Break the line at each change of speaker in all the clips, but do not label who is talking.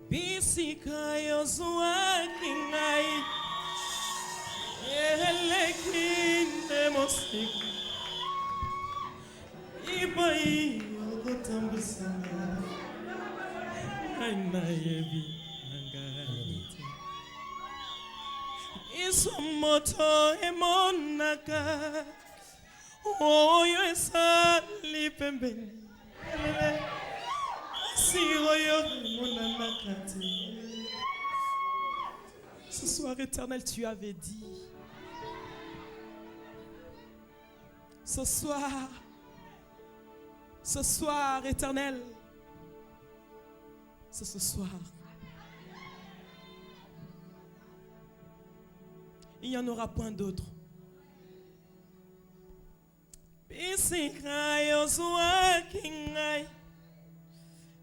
Bisika yozwaki ngai eleki nde mosika, bipai okotambwisa ngai nayebi na ngai te. Miso moto emonaka oyo esali pembeni, kasi oyo emonanaka te. Ce soir, Éternel, tu avais dit. Ce soir, Éternel, c'est ce soir. Il n'y en aura point d'autre. Bisika yozwaki ngai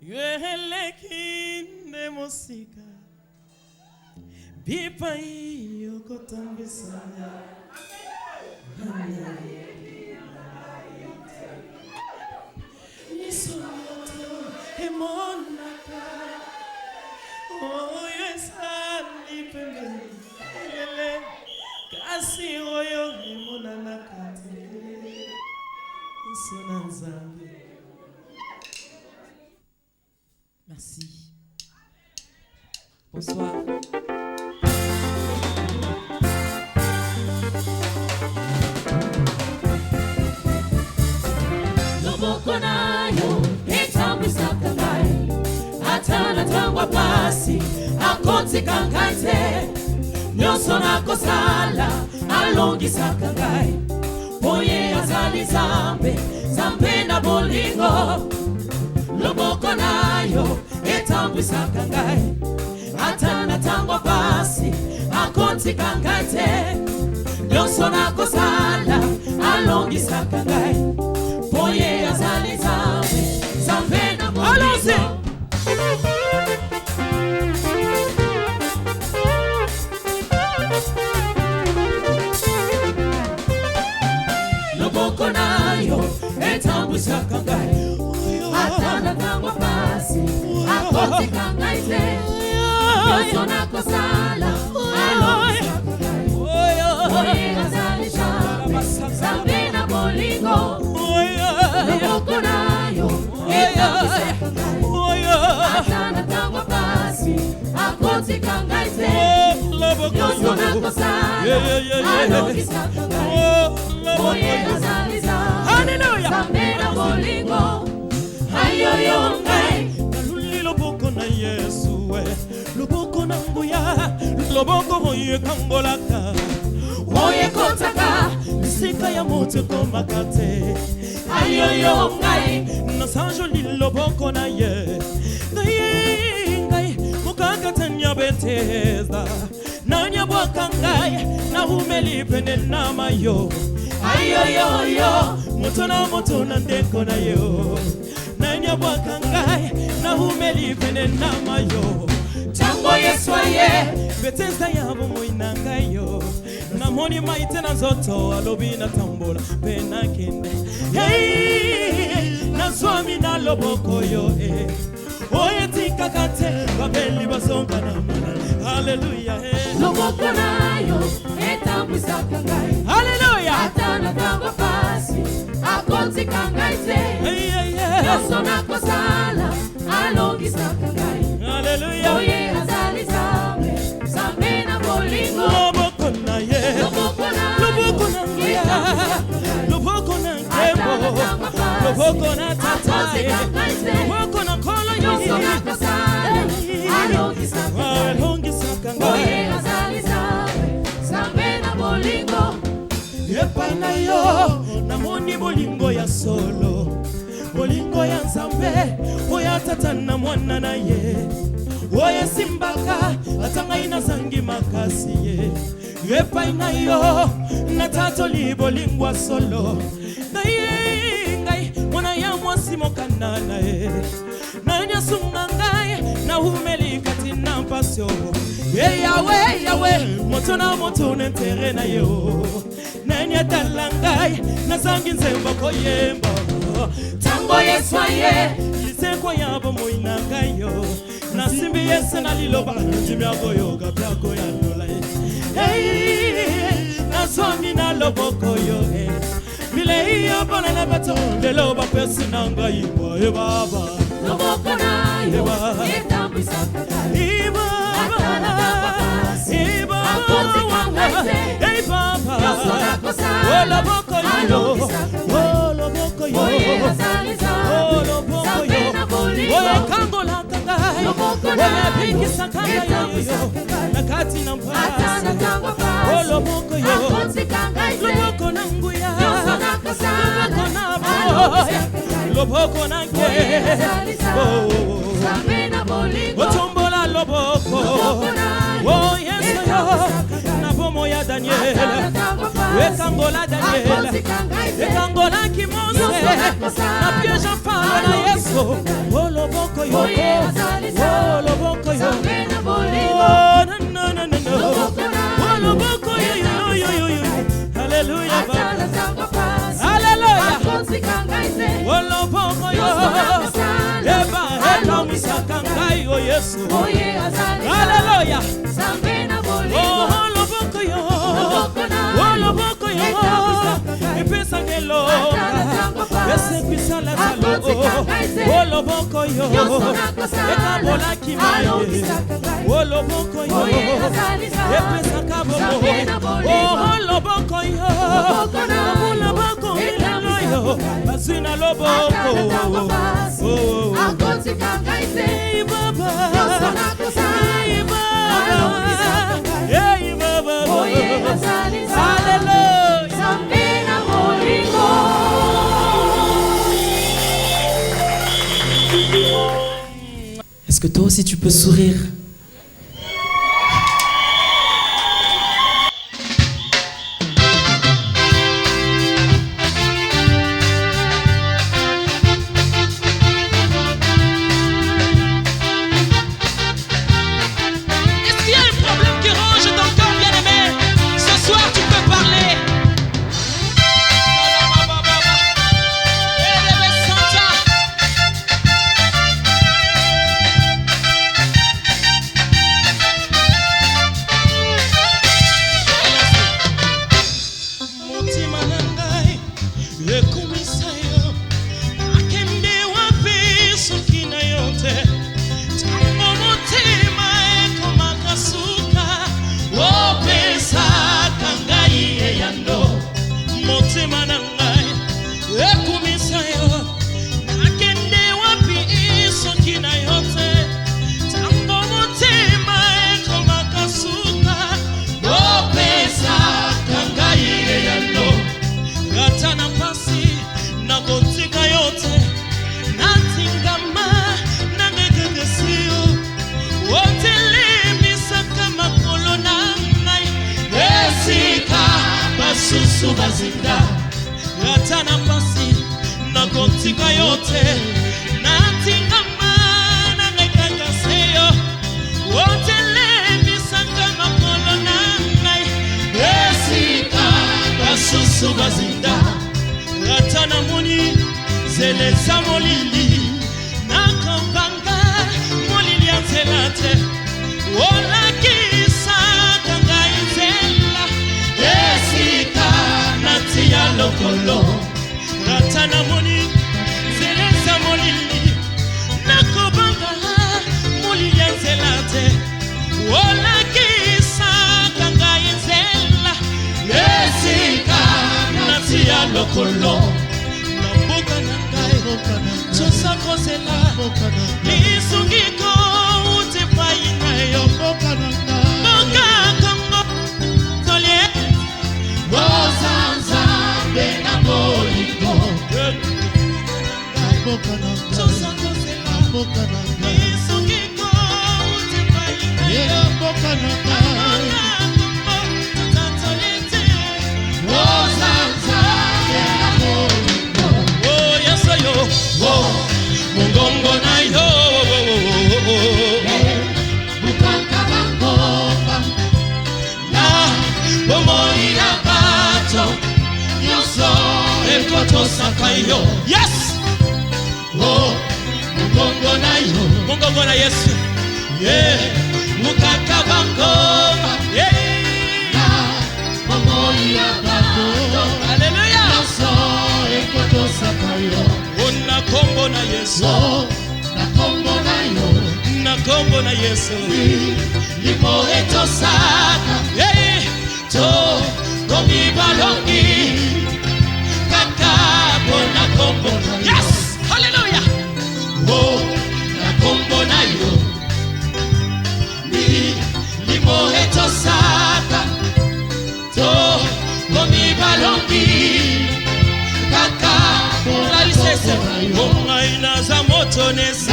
eleki nde mosika, bipai okotambwisa ngai. Miso moto emonaka oyo ezali pembeni elele, kasi oyo emonanaka te. Miso na Nzambe. Merci. Bonsoir.
Loboko na yo etambwisaka ngai ata na ntango ya pasi, akotika ngai te. Nyonso nakosala, alongisaka ngai, po ye azali Nzambe, Nzambe na bolingo. Loboko na yo etambwisaka ngai ata na ntango ya pasi, akotika ngai te. Nyonso nakosala, alongisaka ngai, po ye azali Nzambe, Nzambe na
Allons-y.
bolingo. Loboko na yo etambwisaka ngai ata na ntango pasi, akotika ngai te. Nyonso nakosala, alongisaka ngai, oye azali Nzambe, Nzambe na bolingo. Loboko na yo etambwisaka ngai ata na ntango pasi, akotika ngai te. Nyonso nakosala, alongisaka ngai, oye azali Nzambe,
Alléluia.
Nzambe na bolingo. Ayoyo ngai.
Naluli loboko na Yesu e, loboko na nguya, loboko oyo ekangolaka,
oyo ekotaka
bisika ya moto ekomaka te.
Ayoyo ngai.
Nasanjoli loboko na ye. Ngai, ngai mokakatani ya Betesda, nani abwaka ngai, nahumeli pene na mayo.
Ayoyoyo.
Moto na moto na ndeko na yo, nani abwaka ngai, nahumeli pene na mayo.
Ntango Yesu aye,
Betesda ya bomoi na ngai yo, namoni mai te na nzoto, alobi natambola mpe nakende. Hey, nazwami na loboko yo eh. Oyo etikaka te babeli bazonga na malala. Alleluya eh.
Loboko na yo etambwisaka ngai
Alleluya.
ata na ntango pasi, akotika ngai te.
Hey, hey, hey.
Nyonso nakosala, alongisaka ngai,
Alleluya.
oye azali Nzambe, Nzambe na bolingo.
Loboko na ye,
Loboko na
loboko
yo
na nguya,
etambwisaka ngai
loboko na
ata
nkembo,
na ntango pasi,
loboko na tata
akotika
eh.
ngai te.
Loboko na nkolo.
Nyonso nakosala, alongisaka ngai,
alongisaka
oye
ngai,
azali Nzambe, Nzambe na bolingo.
Epai na yo namoni bolingo ya solo, bolingo ya Nzambe oyo atata na mwana na ye, oyo esimbaka ata ngai nazangi makasi ye. Epai na yo natatoli bolingo ya solo. Ngai, ngai mwana ya mwasi mokanda na ye, nani asunga ngai, nahumeli kati na mpasi oyo e. Yawe, Yawe, moto na moto na intérêt na yo, nani atala ngai, nazangi nzembo koyemba.
Ntango Yesu aye,
lisekwa ya bomoi na ngai yo, nasimbi. Yesu na liloba, ndimi akoyoka mpe akoyanola ye. Hey, nazwami na loboko yo eh. Bilei yo mpona na bato lelo bapesi na ngai boye baba.
Loboko na yo etambwisaka ngai. Ata na ntango pasi, akotika ngai te. Nyonso nakosala, alongisaka ngai. Boye azali Nzambe, Nzambe na bolingo.
Ekangolaka ngai,
Loboko na yo
ebikisaka ngai
etambwisaka ngai.
na kati na
Ata
mpasi.
na ntango pasi,
Loboko yo,
akotika ngai te.
loboko na nguya,
Nyonso nakosala,
loboko na boya,
alongisaka ngai.
loboko na
Boye
nke
azali Nzambe, Nzambe na bolingo.
Otombola loboko.
Loboko na yo,
O Yesu yo,
etambwisaka ngai.
Na bomo ya
Ata na
Daniel,
ntango pasi,
ekangola Daniel,
akotika ngai te.
ekangolaki Mose
Nyonso nakosala,
na piège mfano na Yesu. O loboko yo,
Boye azali
o
Nzambe,
loboko yo,
Nzambe na bolingo.
Oh, no, no, no, no, no.
Loboko na
O
yo,
loboko yo, yo, yo, yo, yo. Hallelujah,
Ata
Baba.
na ntango pasi,
Hallelujah.
akotika ngai te.
O loboko yo,
Nyonso nakosala,
eba etambwisaka ngai, o Yesu.
Boye azali Nzambe,
Hallelujah.
Nzambe na bolingo.
Oh, loboko yo,
Loboko na
oh,
yo,
loboko yo,
etambwisaka ngai.
epesaka
Ata
elonga,
na ntango pasi,
esekwisa Lazalo.
akotika ngai te.
Oh, loboko yo,
Nyonso nakosala,
ekabolaki maye.
alongisaka ngai.
Oh, loboko yo,
Boye azali Nzambe,
epesaka
Nzambe
bomoi.
na bolingo.
Oh, loboko yo,
Loboko na yo,
loboko milelo yo,
etambwisaka ngai.
bazwi na
Ata
loboko.
na ntango pasi,
Oh, oh, oh.
akotika ngai te.
Hey, Baba.
Nyonso nakosala,
Hey, Baba.
alongisaka ngai.
Hey, Baba.
Boye azali Nzambe,
Hallelujah.
Nzambe na bolingo.
Est-ce que toi aussi tu peux sourire?
Est-ce qu'il y a un problème qui ronge ton cœur, bien-aimé? Ce soir, tu peux parler. Motima na ngai ekumisa yo, akende wapi soki na yo te? Ntango motema ekomaka suka, opesaka ngai eyano. Motema na ngai ekumisa yo, akende wapi soki na yo te? Ntango motema ekomaka suka, opesaka ngai eyano. Ata na mpasi, nakotika yo te. Natingama nangekekesi yo, otelemisaka makolo na ngai esika basusu bazinda. Ata na mpasi, nakotika yo te. Natingama nangekekesi yo, otelemisaka makolo na ngai esika basusu bazinda. Ata namoni nzela eza molili, nakobanga molili ya nzela te. Olakisaka ngai nzela esika natia lokolo. Ata namoni nzela eza molili, nakobanga molili ya nzela te. Olakisaka ngai nzela esika natia lokolo. Na mboka na ngai toza kozela lisungi kouti epai na yo. Mboka Kongo tolie
Oza Nzambe na bolingo.
Toza kozela lisungi kouti epai na yo. Mboka Kongo totatoli te.
Oza Nzambe na bolingo.
Oh, Yesu yo, oh, mongongo na yo.
Bukaka bangomba,
Na bomoi ya bato nyonso ekotosaka yo. Yes.
oh, mongongo na yo.
Mongongo na Yesu. Yeah. Mukaka bangoma. Yeah.
Na bomoi ya bato
Alléluia.
nyonso ekotosaka yo.
Oh, na kombo na Yesu.
O na kombo na yo.
Na kombo na Yesu.
Limo etosaka.
Yeah. To komi balongi. Kaka pona kombo. Yes. Hallelujah. Oh, na kombo na yo. Limo etosaka. To komi balongi. Kaka pona lisese. Oh, ngai naza moto nese.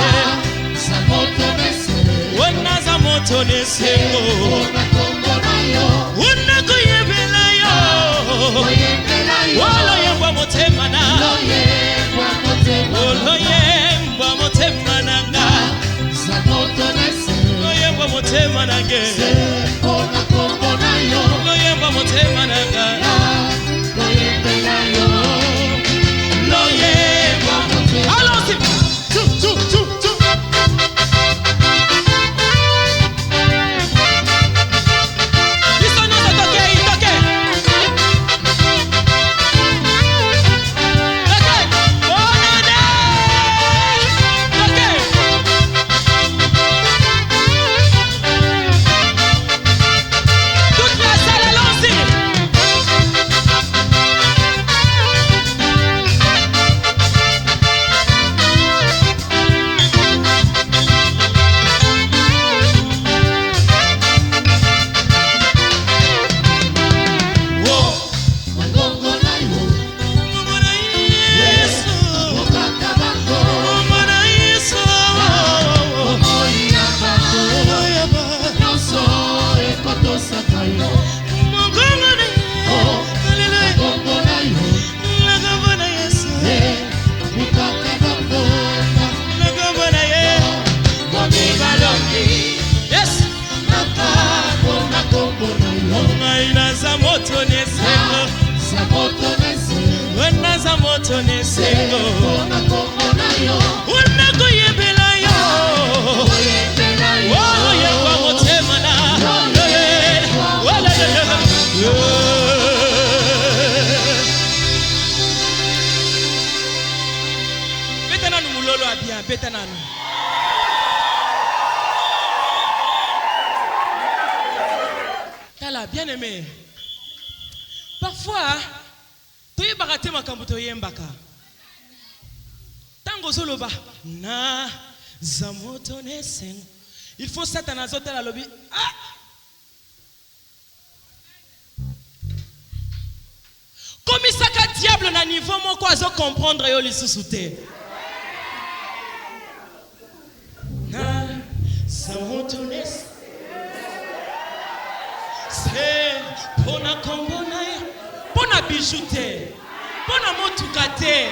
Naza moto nese.
Oh, naza moto nesengo.
Na kombo na yo.
Unakoyembela yo.
Koyembela yo.
Oloyembwa motema na.
Loyembwa motema.
Oloyembwa motema na nga.
Naza moto nese.
Loyembwa motema na nge.
Na kombo na yo.
Loyembwa motema na nga.
Koyembela yo.
Loyembwa. Allons-y.
Tu, tu, tu, tu.
Biso nyonso tokei, tokei. Tokei. Bonne année. Tokei. Toute la salle, allons-y. Oh.
Mongongo na yo.
Mwana Yesu.
Okaka bango.
Mwana Yesu.
Bomoi ya bato nyonso ekotosaka yo.
Mongongo na ye.
Oh.
Hallelujah.
Mongongo na yo.
Nakombo na Yesu.
Mokaka bango.
Nakombo na ye.
Komi balongi.
Yes.
Kaka mpona kombo na yo.
Ngai naza moto nesengo.
Naza moto nese.
Naza moto nesengo.
Mpona kombo na yo.
Unakoyembela yo.
Koyembela yo.
Oloyembwa motema na. Beta nanu mulolo ya bien, beta nanu. Tala, bien aimé. Parfois, toyebaka te makambo toyembaka. Ntango ozoloba naza moto nesengo, il faut Satana azotala, alobi: ah! Komisaka diable na niveau moko azocomprendre yo lisusu te. Naza moto nesengo se mpo na kombo na ye, mpo na bijou te, mpo na motuka te,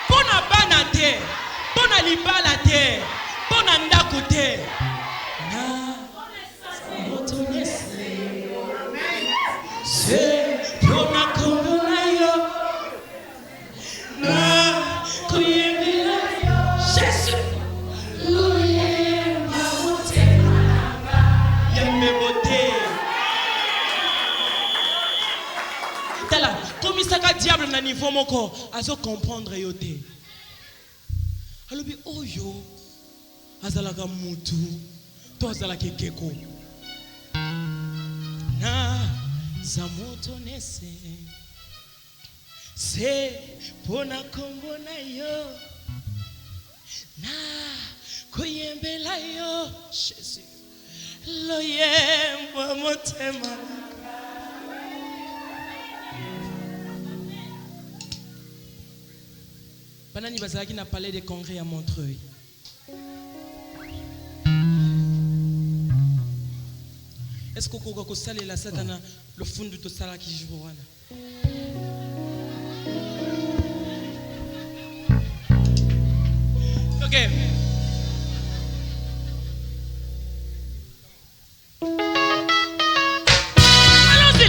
mpo na bana te, mpo na libala te, mpo na ndako te. Na moto nesengo se mpo na kombo na yo, na koyembela Jésus loyemba motema yambebo te. Tala, komisaka diable na niveau moko azocomprendre yo te. Alobi: oyo azalaka mutu to azalaka ekeko? Naza moto nese se mpo na kombo na yo, na koyembela yo Jésus loyembwa motema. Banani bazalaki na Palais de Congrès ya Montreuil? Est ce que okoka kosalela Satana lofundu tosalaki jour wana? Ok. Allons-y.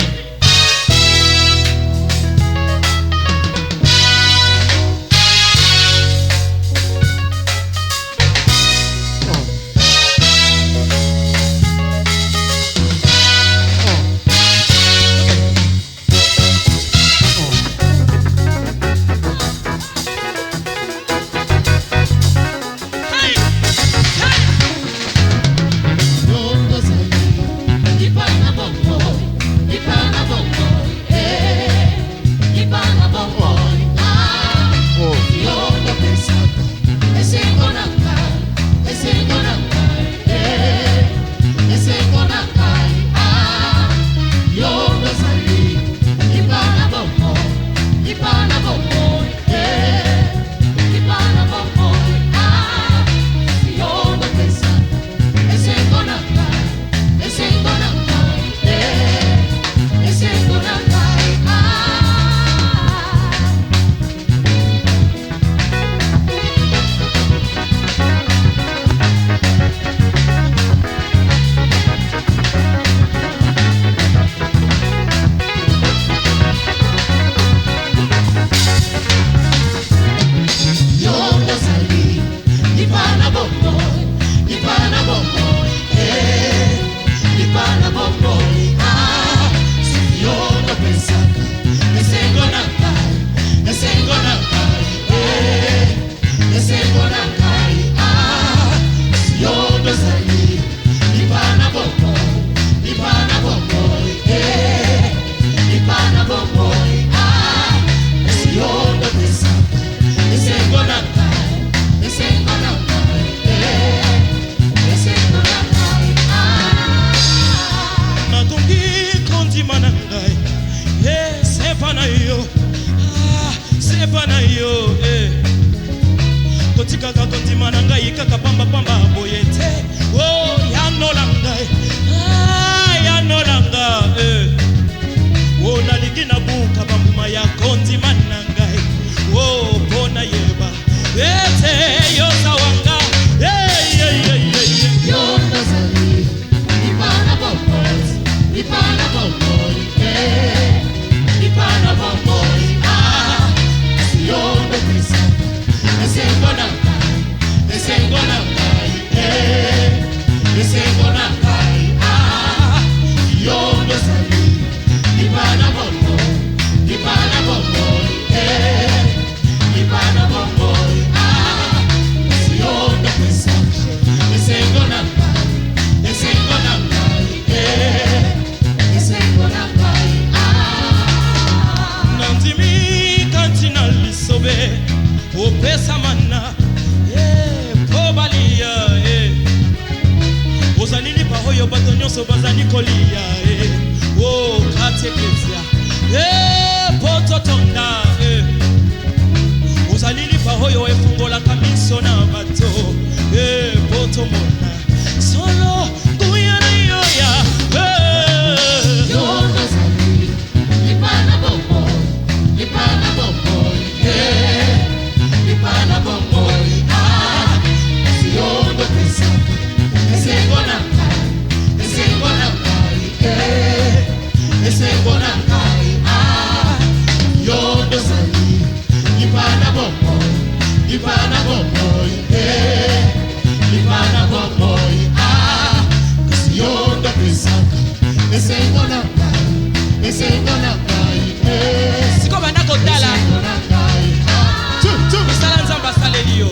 Nayei kaka pamba pamba boye te. Oh, yanola ngai. Ah, yanola nga eh. Oh, nalingi nabuka bambuma ya kondima na ngai. Oh, mpo nayeba ete yoza wanga. Hey, hey, hey, hey, hey.
Yo nazali lipana bomoi, lipana bomoi, eh, lipana bomoi, ah, kasi yo nde opesaka esengo na ngai, esengo na ngai, eh, esengo na ngai, ah, yo nde ozali lipana bomoi, lipana bomoi, eh, lipana bomoi, ah, kasi yo nde opesaka esengo na ngai, esengo na ngai, eh, esengo na ngai, ah.
Nandimi kati na lisobe opesa mana eh, mpo balia eh. Ozali lipa oyo bato nyonso bazali kolia eh. O kati eklesia eh, mpo totonda eh. Ozali lipa oyo efungolaka miso na bato eh, mpo tomona solo nguya na yo ya eh.
Yo nazali lipana bomoi, lipana bomoi, eh, lipana bomoi, ah, kasi yo nde opesaka esengo na ngai, esengo na ngai, eh, esengo na ngai, ah, yo nde ozali lipana bomoi, lipana bomoi, eh, lipana bomoi, ah, kasi yo nde opesaka esengo na ngai, esengo na ngai, eh,
Sikoyo banda kotala
esengo na ngai, ah.
Tu, tu.
Misala Nzambe asaleli yo.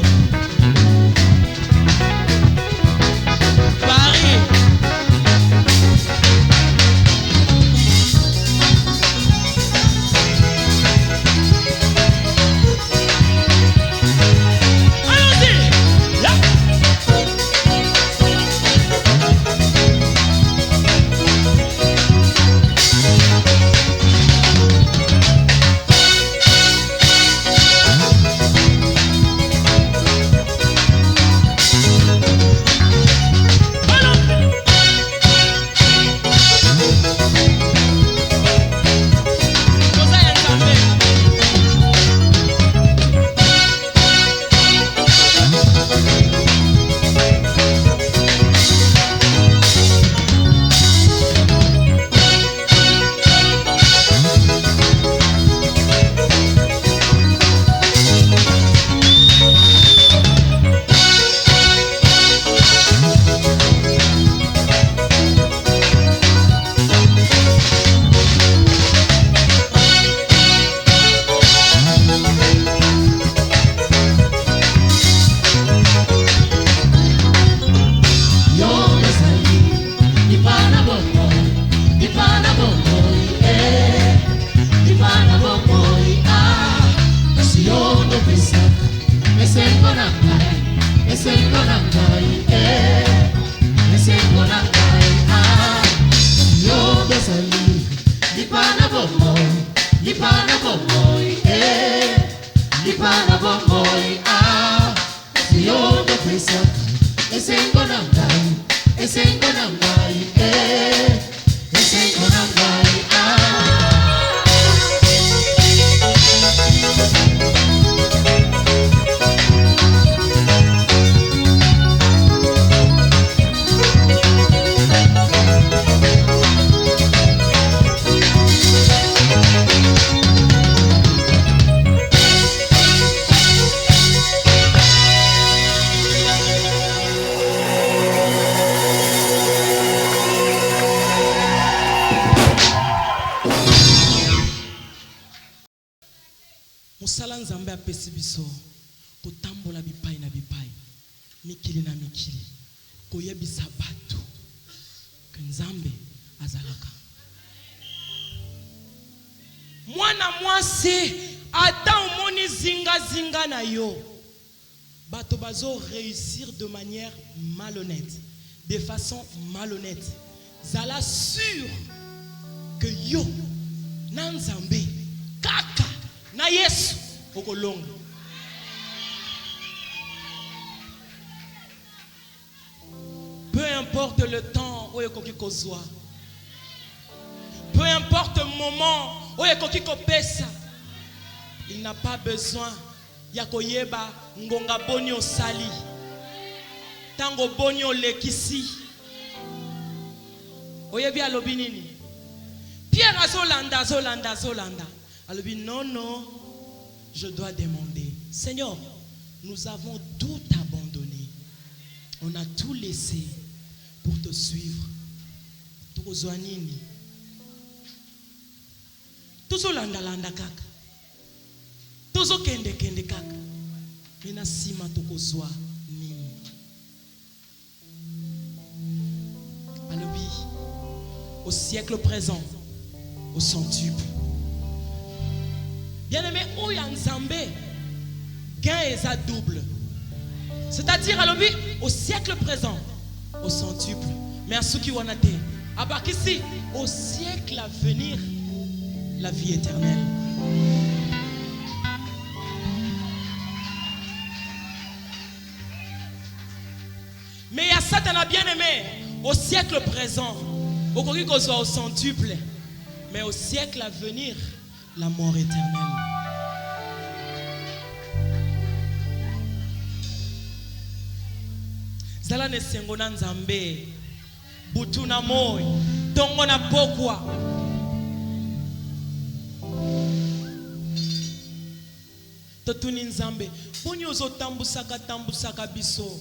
Paris.
Allons-y. Ya.
Toza ya Nzambe.
Yo nazali lipana bomoi, lipana bomoi, eh, lipana bomoi, ah, kasi yo nde opesaka esengo na ngai, esengo na ngai, eh, esengo na ngai, ah, yo nde ozali lipana bomoi, lipana bomoi, eh, lipana bomoi, ah, kasi yo nde opesaka esengo na ngai, esengo na ngai, eh, esengo na ngai, ah.
Mosala Nzambe apesi biso kotambola bipai na bipai, mikili na mikili, koyebisa bato ke Nzambe azalaka. Mwana mwasi, ata omoni zingazinga na yo bato bazo réussir de manière malhonnête, de façon malhonnête, zala sûr que yo na Nzambe kaka na Yesu okolonga.
importe le temps oyo ekoki kozwa, peu importe moment oyo ekoki kopesa, il n'a pas besoin ya koyeba ngonga boni osali, ntango boni olekisi. Oyebi alobi nini? Pierre azolanda, azolanda, azolanda, alobi: "Non, non, je dois demander. Seigneur, nous avons tout abandonné, on a tout laissé pour te suivre. Tokozwa nini? Tozolandalanda kaka, tozokendekende kaka, me na nsima tokozwa nini?" Alobi: "Au siècle présent, au centuple." Bien aimé, oyo ya Nzambe, gain eza double. C'est-à-dire, alobi: "Au siècle présent, au centuple." Mais asuki wana te, abakisi: "Au siècle à venir, la vie éternelle." Mais ya Satana, bien aimé, au siècle présent okoki kozwa au centuple, mais au siècle à venir, la mort éternelle. Zala na esengo na Nzambe butu na moi, ntongo na pokwa. Totuni Nzambe: boni ozotambusaka tambusaka biso?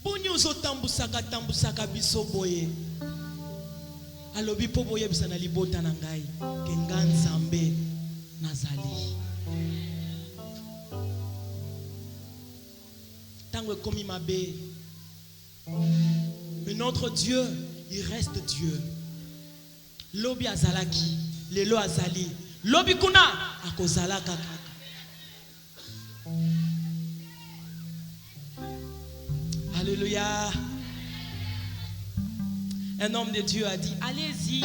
Boni ozotambusaka tambusaka biso boye? Alobi: mpo boyebisa na libota na ngai ke nga Nzambe nazali. Ntango ekomi mabe, mais notre Dieu, il reste Dieu. Lobi azalaki, lelo azali, lobi kuna akozalaka kaka. Alléluia. Un homme de Dieu a dit: "Allez-y,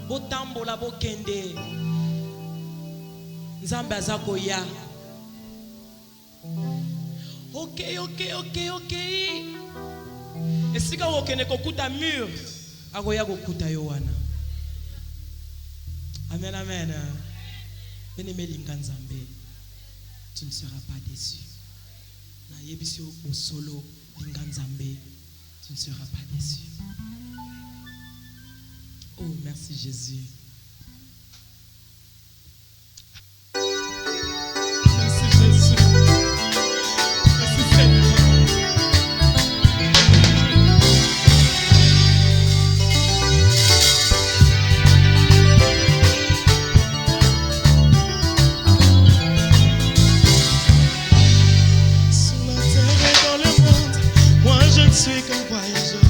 botambola, bokende, Nzambe aza koya." Ok, esika okende kokuta mur, akoya kokuta yo wana. Amen, amen. Bien-aimé, linga Nzambe, tu ne seras pas déçu. Nayebisi yo bosolo, linga Nzambe, tu ne seras pas déçu. Oh, merci Jésus. Merci Jésus. Merci Seigneur. Sur la terre et dans le monde, moi je ne suis qu'un voyageur.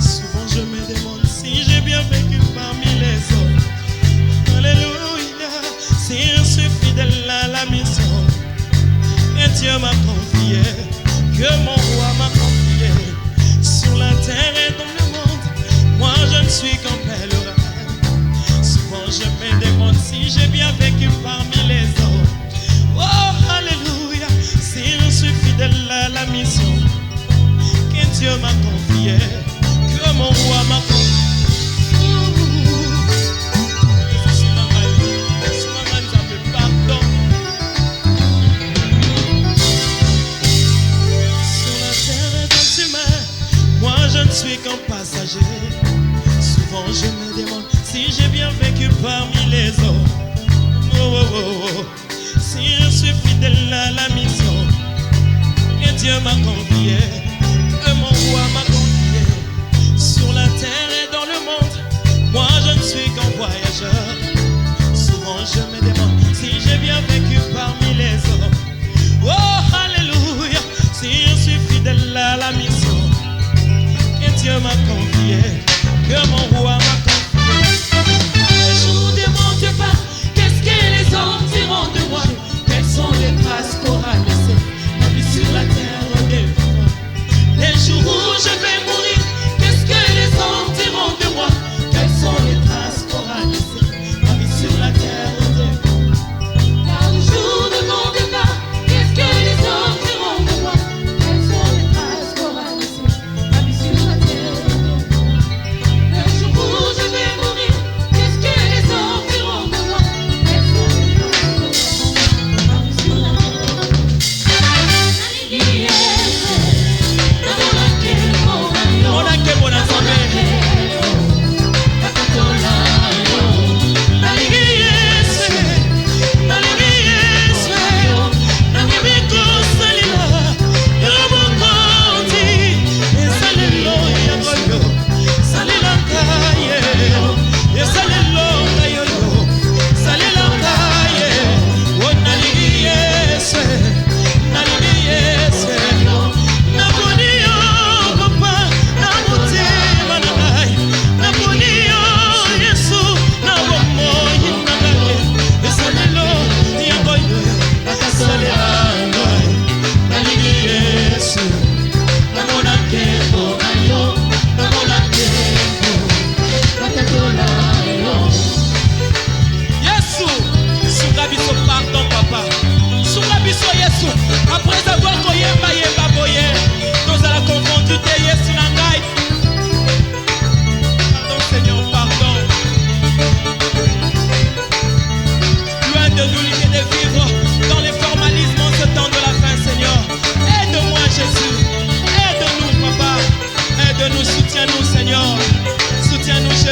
Souvent je me demande si j'ai bien vécu parmi les hommes. Alléluia, si je suis fidèle à la mission que Dieu m'a confiée, que mon roi m'a confiée. Sur la terre et dans le monde, moi je ne suis qu'un pèlerin. Souvent je me demande si j'ai bien vécu parmi les hommes. Oh, alléluia, si je suis fidèle à la mission que Dieu m'a confiée, que mon roi m'a confiée. Pardon. Sur la terre et dans humain, moi je ne suis qu'un passager. Souvent je me demande si j'ai bien vécu parmi les hommes. Oh. Si je suis fidèle à la mission que Dieu m'a confiée, que mon roi m'a confiée. Sur la terre et dans le monde, moi je ne suis qu'un voyageur. Souvent je me demande si j'ai bien vécu parmi les hommes. Oh, alléluia, si je suis fidèle à la mission que Dieu m'a confiée, que mon roi m'a confiée.
Je ne demande pas qu'est-ce que les hommes diront de moi, quelles sont les traces qu'aura laissé ma vie sur la terre des vivants. Les jours où je vais mourir, qu'est-ce que les hommes diront de moi, quelles sont les traces qu'aura laissé ma vie sur la terre des vivants. Car le jour de mon départ, qu'est-ce que les hommes diront de moi, quelles sont les traces qu'aura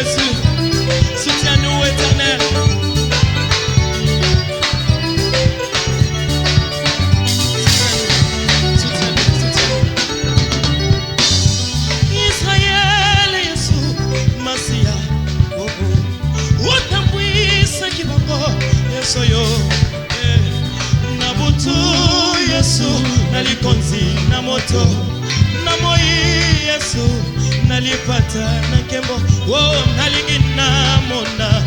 Jésus. Soutiens-nous, Éternel. Soutiens-nous, soutiens-nous. Israël, Yesu, Masia, oh, oh. Otambwisaki bango, Yesu yo, eh. Na butu, Yesu, na likonzi, na moto, na moi, Yesu, na lipata na nkembo, oh, nalingi namona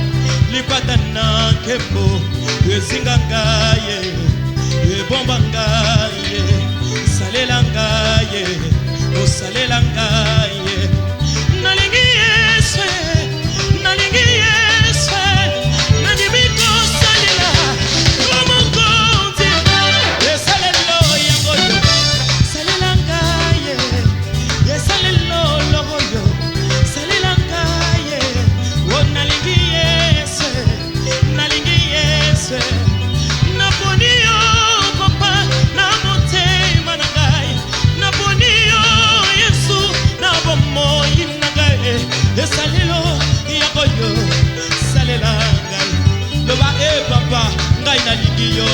lipata na nkembo, ezinga ngai, eh, ebomba ngai, eh, salela ngai, eh, osalela ngai, eh. Nalingi Yesu, eh, nalingi Yesu, eh, nandimi kosalela yo mokonzi, esalelo yango yo, salela ngai, eh, esalelo loko yo, salela ngai, eh, oh, nalingi Yesu, eh, nalingi Yesu, eh. Naponi yo papa na motema na ngai, naponi yo Yesu na bomoi na ngai, esalelo yango yo, salela ngai, loba e papa ngai nalingi yo.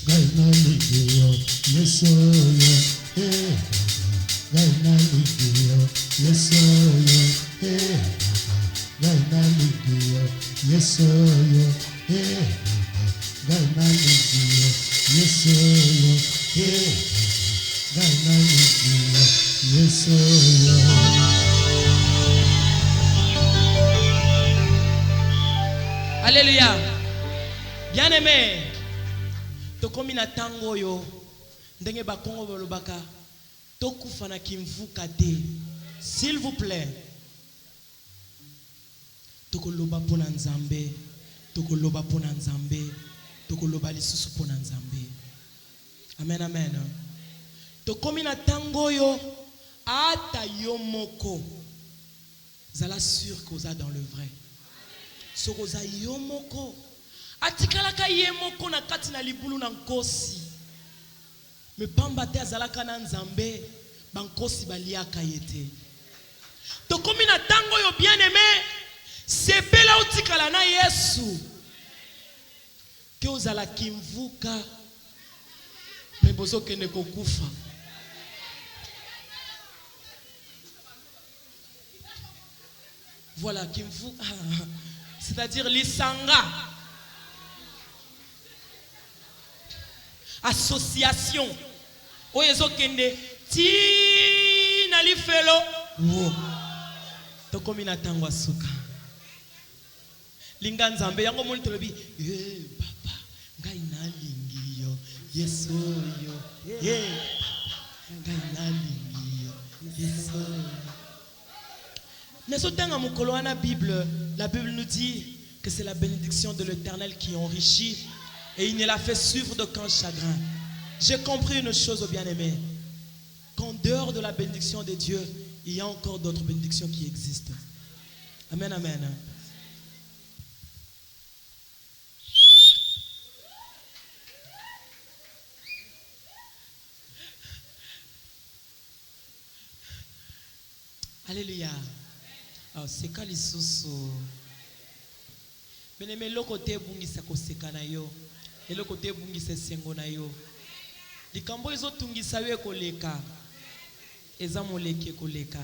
Ngai nalingi yo, Yesu oyo, eh, ngai nalingi yo, Yesu oyo, eh, ngai nalingi yo, Yesu oyo, eh, ngai nalingi yo, Yesu oyo, eh, ngai nalingi yo, Yesu oyo.
Alléluia. Bien-aimé, tokomi na ntango oyo ndenge bakongo balobaka tokufa na kimvuka te. S'il vous plaît, tokoloba mpo na Nzambe, tokoloba mpo na Nzambe, tokoloba lisusu mpo na Nzambe. Amen, amen. Tokomi na ntango oyo ata yo moko zala sûr qu'oza dans le vrai. Soki oza yo moko, atikalaka ye moko na kati na libulu na nkosi, me pamba te azalaka na Nzambe, bankosi baliaka ye te. Tokomi na ntango oyo, bien aimé, sepela otikala na Yesu ke ozala kimvuka me bozokende kokufa. Voilà, kimvuka, c'est-à-dire lisanga, association oyo ezokende ti na lifelo. Wo tokomi na ntango ya suka. Linga Nzambe yango moni tolobi e papa ngai nalingi yo, Yesu oyo, e papa ngai nalingi yo, Yesu oyo. Nazotanga mokolo wana Bible, la Bible nous dit que c'est la bénédiction de l'Éternel qui enrichit et il ne la fait suivre d'aucun chagrin. J'ai compris une chose, au bien-aimé, qu'en dehors de la bénédiction de Dieu, il y a encore d'autres bénédictions qui existent. Amen, amen. Alléluia. Ah, seka lisusu. Bien-aimé, eloko te ebungisa koseka na yo, eloko te ebungisa esengo na yo. Likambo ezotungisa yo ekoleka, eza moleki, ekoleka,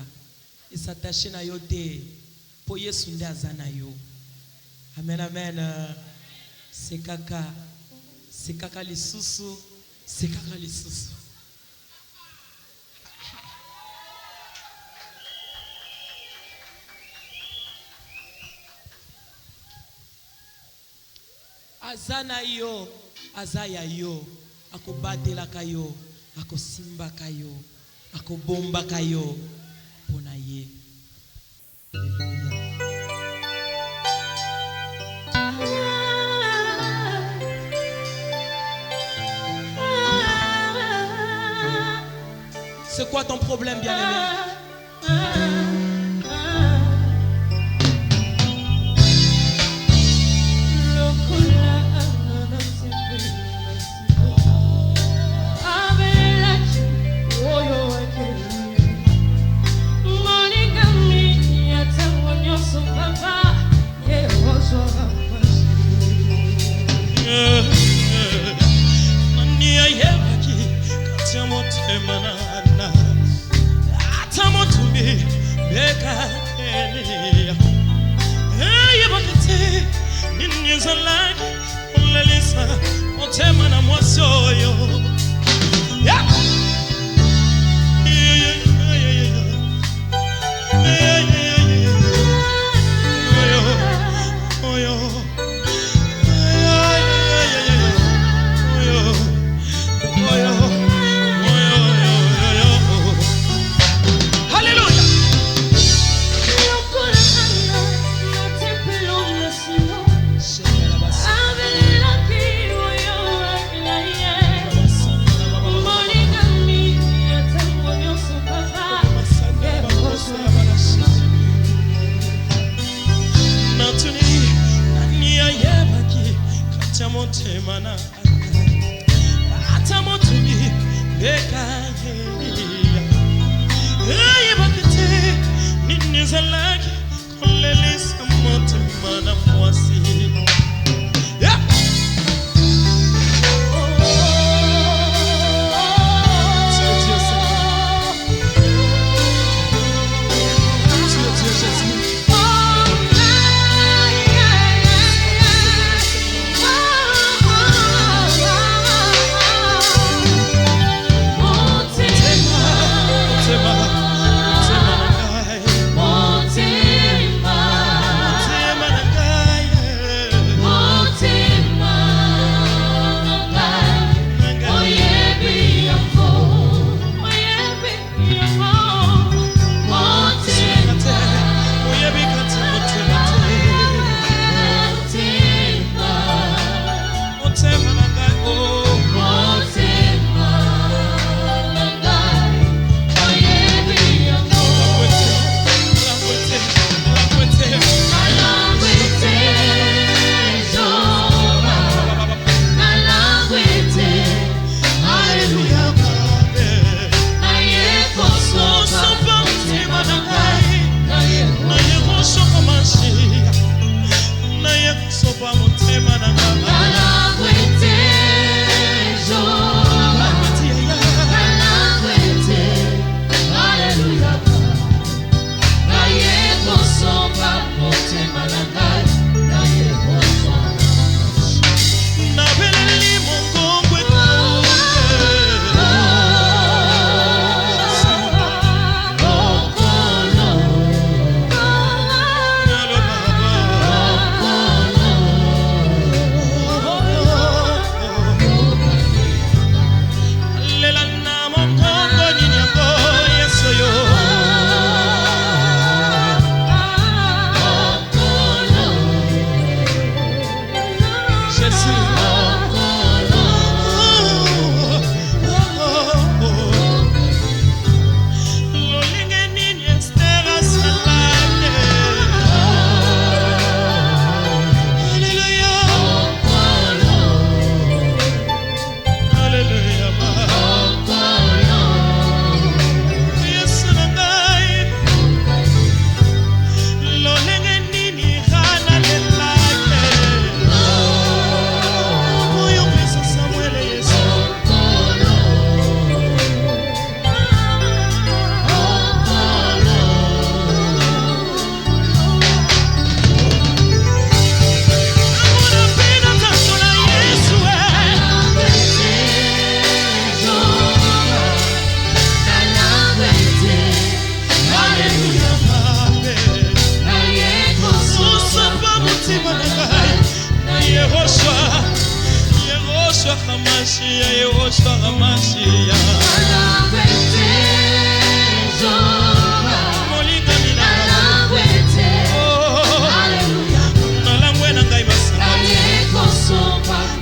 es'attache na yo te, mpo Yesu nde aza na yo. Amen, amen. Sekaka, sekaka lisusu, sekaka lisusu. Aza na yo, aza ya yo, akobatelaka yo, akosimbaka yo, akobombaka yo mpo na ye. Alleluya. C'est quoi ton problème, bien-aimé? Mbeka Eliya eyebaki te nini ezalaki kolelisa motema na mwasi oyo. Yeah! Yeah, yeah, yeah, yeah. Yeah, yeah, yeah. Oyo, oyo. Yeah, yeah, yeah, yeah. Oyo, oyo, oyo, oyo, oyo. Hallelujah!
Lokola Ana na tempelo na Silo, abelelaki oyo akela ye. Molingami ya ntango nyonso, Papa.
Natuni nani ayebaki kati ya motema na Ana, ata motuni mbeka Eliya eyebaki te nini ezalaki kolelisa motema na mwasi. Yeah! Tu es Dieu, Seigneur. Tu es Dieu, Jésus. Motema, motema na ngai. Motema na ngai. Na ngai. Te, oyebi kati motema te. Motema na ngai, oh. Langwete, langwete, langwete.
Hallelujah.
Osopa motema na ngai, naye kosopa mashia, naye kosopa motema na ngai. Langwete ya. Nabeleli mongongo ekauke. Lela na mongongo nini yango Yesu yo. Jésus. Lolenge nini Ester asalaki. Alléluia. Alléluia. Yesu na ngai. Lolenge nini Hana alelaki. Oyo pesa Samuel Yesu. Namona mpe natangola Yesu, eh. Amen. Osopa motema na ngai na Yehoshua, Yehoshua Hamashia, Yehoshua Hamashia. Molingami na ngai. Oh, nalangwe na ngai masanga te,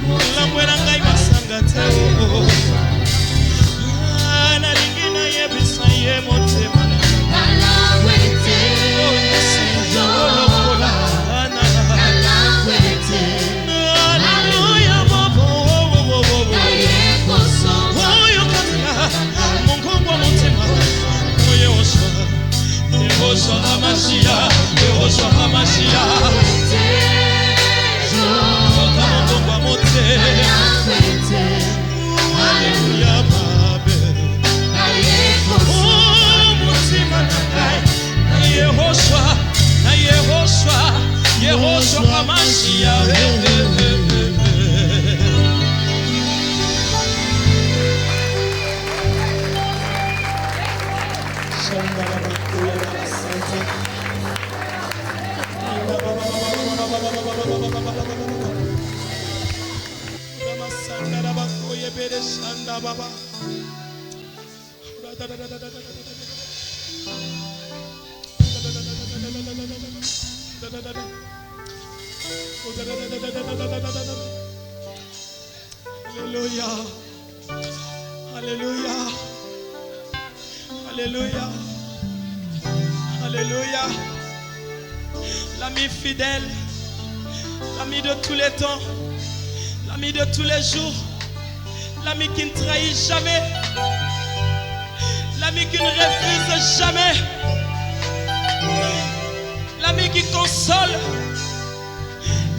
nalangwe na ngai masanga te, oh. Ah, nalingi nayebisa ye motema na ngai. Oh, Yesu, lokola Ana. Alléluia, bo, bo, bo, bo, bo, bo. Oyo kaka mongongo ya motema o Yehoshua, Yehoshua Hamashia, Yehoshua Hamashia. Oka mongongo ya motema. Alléluia. Alléluia. Alléluia. Alléluia. L'ami fidèle, l'ami de tous les temps, l'ami de tous les jours, l'ami qui ne trahit jamais, l'ami qui ne refuse jamais, l'ami qui console,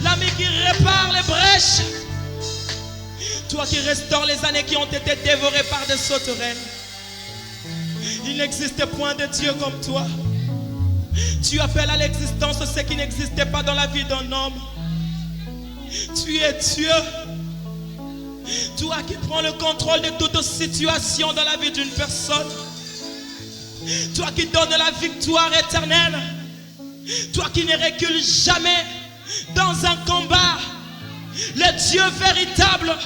l'ami qui répare les brèches, toi qui restaures les années qui ont été dévorées par des sauterelles. Il n'existe point de Dieu comme toi. Tu appelles à l'existence ce qui n'existait pas dans la vie d'un homme. Tu es Dieu. Toi qui prends le contrôle de toute situation dans la vie d'une personne. Toi qui donnes la victoire éternelle. Toi qui ne recules jamais dans un combat. Le Dieu véritable.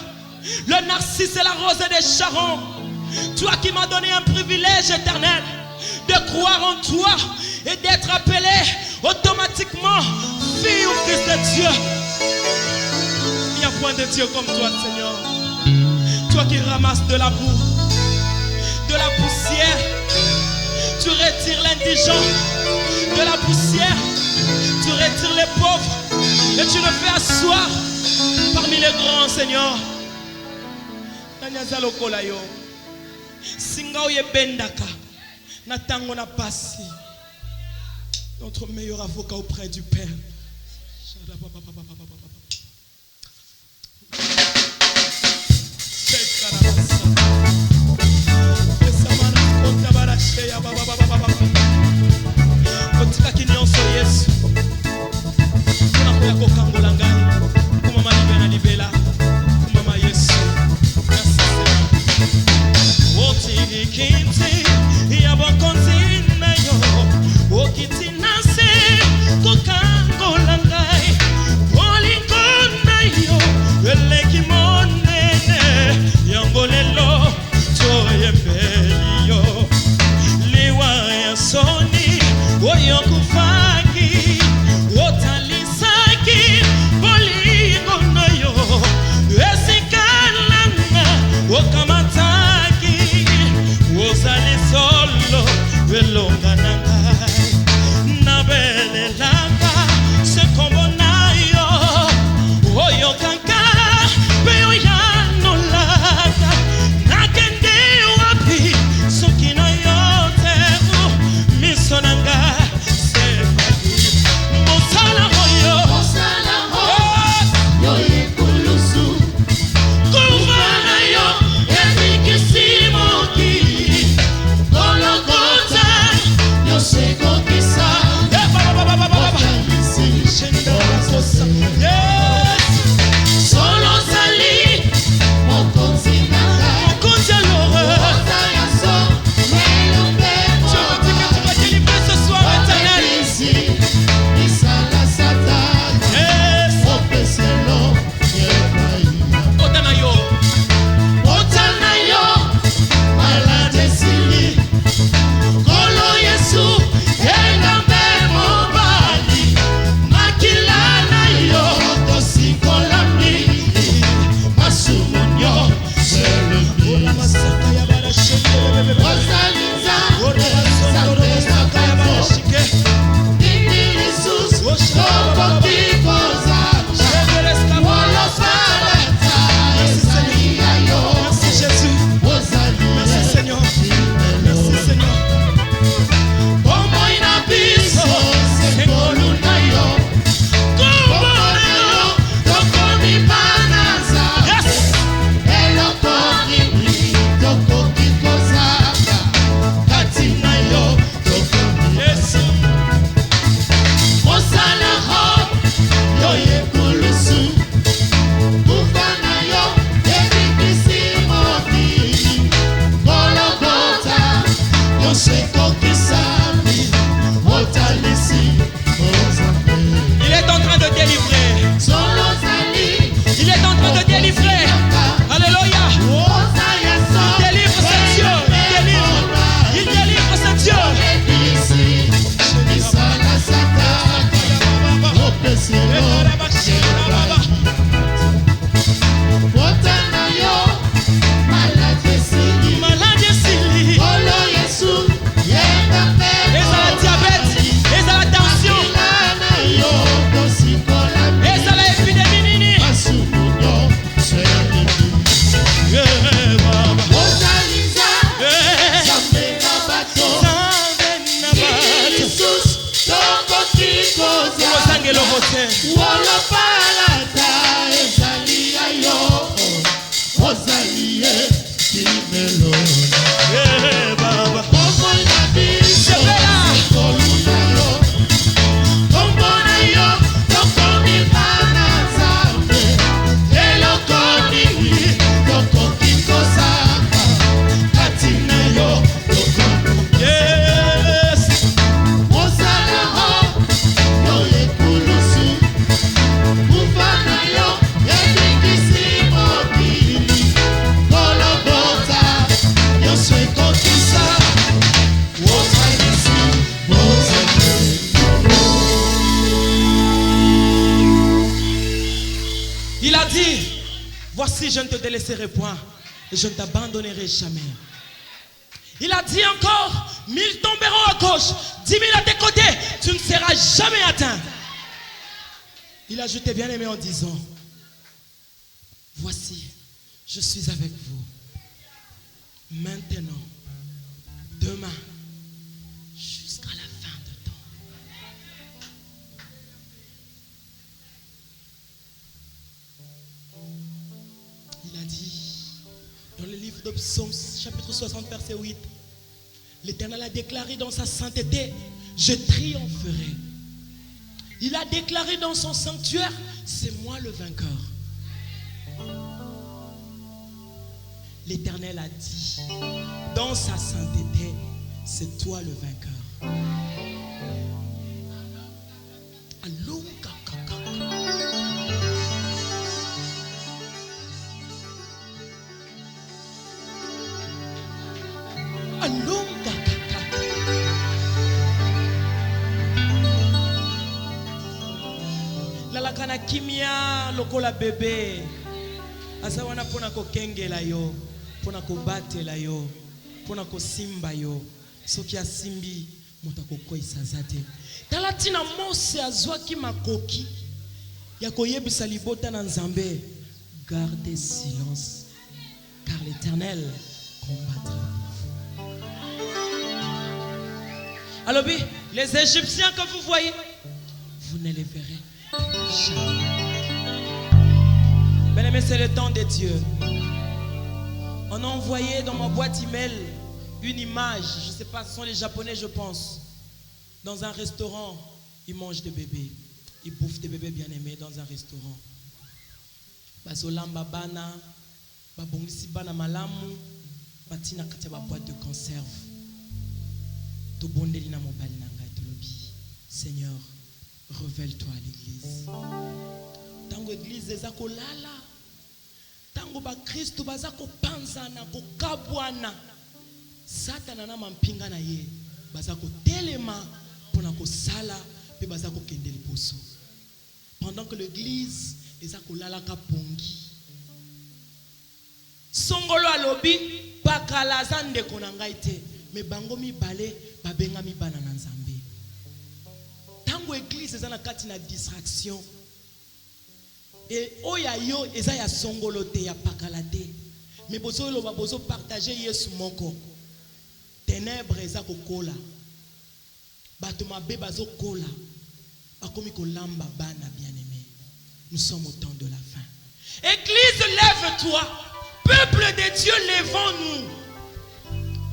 Le narcisse et la rose des Charons. Toi qui m'as donné un privilège éternel de croire en toi et d'être appelé automatiquement fille ou fils de Dieu. Il n'y a point de Dieu comme toi, Seigneur. Toi qui ramasses de la boue, de la poussière, tu retires l'indigent de la poussière, tu retires les pauvres et tu le fais asseoir parmi les grands, Seigneur. Nani aza lokola yo? Singa oyo ebendaka na ntango na pasi, notre meilleur avocat auprès du Père. Otikaki nyonso, Yesu, mpona koya kokangola ngai. Kumama libela na libela, kumama Yesu. Merci, Seigneur. Otiki kiti ya bokonzi na yo, okiti na se kokangola ngai. Bolingo.
Voici, je ne te délaisserai point et je ne t'abandonnerai jamais. Il a dit encore, 1000 tomberont à gauche, 10 000 à tes côtés, tu ne seras jamais atteint. Il a ajouté, bien-aimé, en disant, voici, je suis avec vous. Maintenant, demain, jusqu'à la fin de temps. Il a dit, dans le livre de Psaumes, chapitre 60, verset 8, l'Éternel a déclaré dans sa sainteté, je triompherai. Il a déclaré dans son sanctuaire, c'est moi le vainqueur. L'Éternel a dit, dans sa sainteté, c'est toi le vainqueur. Alunga kaka. Alunga kaka. Lalaka na kimia lokola bebe. Aza wana mpona kokengela yo, mpona kobatela yo, mpona kosimba yo. Soki asimbi, moto akokweyisa aza te. Tala ntina Mose azwaki makoki ya koyebisa libota na Nzambe, gardez silence car l'Éternel combattra pour vous. Alobi, les Égyptiens que vous voyez, vous ne les verrez jamais. Bien-aimé, c'est le temps de Dieu. On a envoyé dans ma boîte email une image, je ne sais pas, ce sont les Japonais, je pense. Dans un restaurant, ils mangent des bébés. Ils bouffent des bébés bien-aimés dans un restaurant. Bazolamba bana, babongisi bana malamu, batina kati ya ba boîte de conserve. Tobondeli na mobali na ngai, tolobi, Seigneur, révèle-toi à l'église. Tango église eza kolala, tango bakristo baza kopanzana, kokabwana, Satana na mampinga na ye baza kotelema mpona kosala mpe baza kokende liboso. Pendant que l'église eza kolalaka pongi. Songolo alobi pakala aza ndeko na ngai te, me bango mibale babengami bana na Nzambe. Tango église eza na kati na distraction, e oyo ya yo eza ya songolo te, ya pakala te, me bozoloba bozopartage Yesu moko. Ténèbre eza kokola, bato mabe bazokola, bakomi kolamba bana. Bien-aimé, nous sommes au temps de la fin. Église, lève-toi. Peuple de Dieu, levons-nous,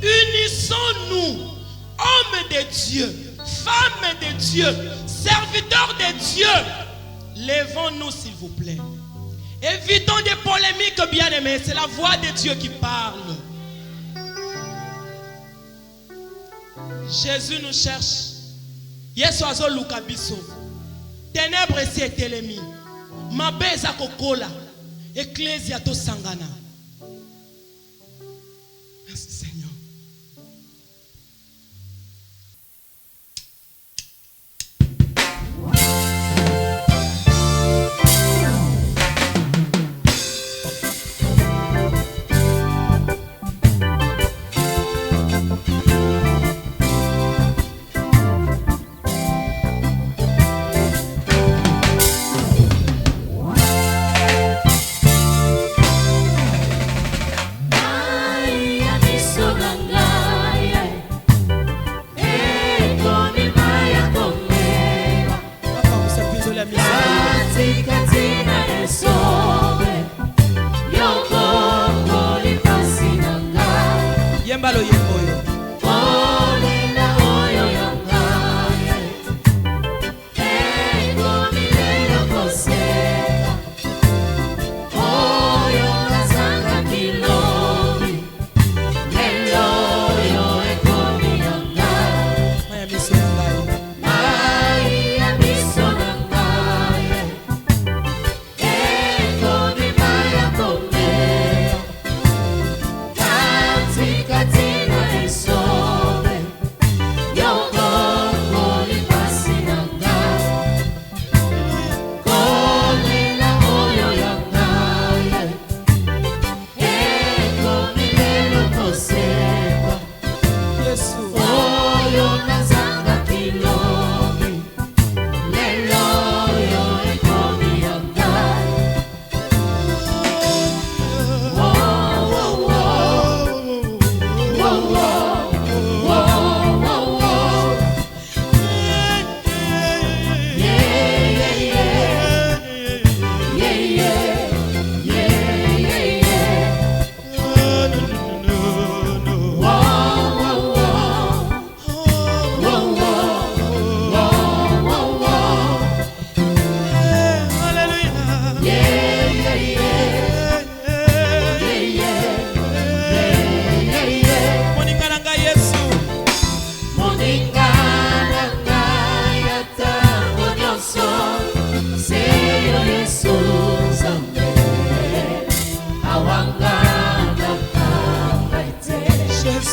unissons-nous, hommes de Dieu, femmes de Dieu, serviteurs de Dieu, levons-nous, s'il vous plaît. Évitons des polémiques, bien-aimés. C'est la voix de Dieu qui parle. Jésus nous cherche. Yesu azoluka biso. Ténèbres esi etelemi, mabe eza kokola. Ecclesia, tosangana. Merci Seigneur.
Mai ya miso na ngai ekomi mai ya komela.
Apangusa mpinzoli ya miso na yo.
Katikati na esobe, yo kongoli pasi na ngai.
Yemba loyembo oyo.
Kolela oyo ya ngai ekomi lelo koseka, oyo nazangaki lobi, lelo oyo ekomi ya ngai.
Mai ya miso na ngai.
Mai ya miso na ngai ekomi mai ya komela, katikati na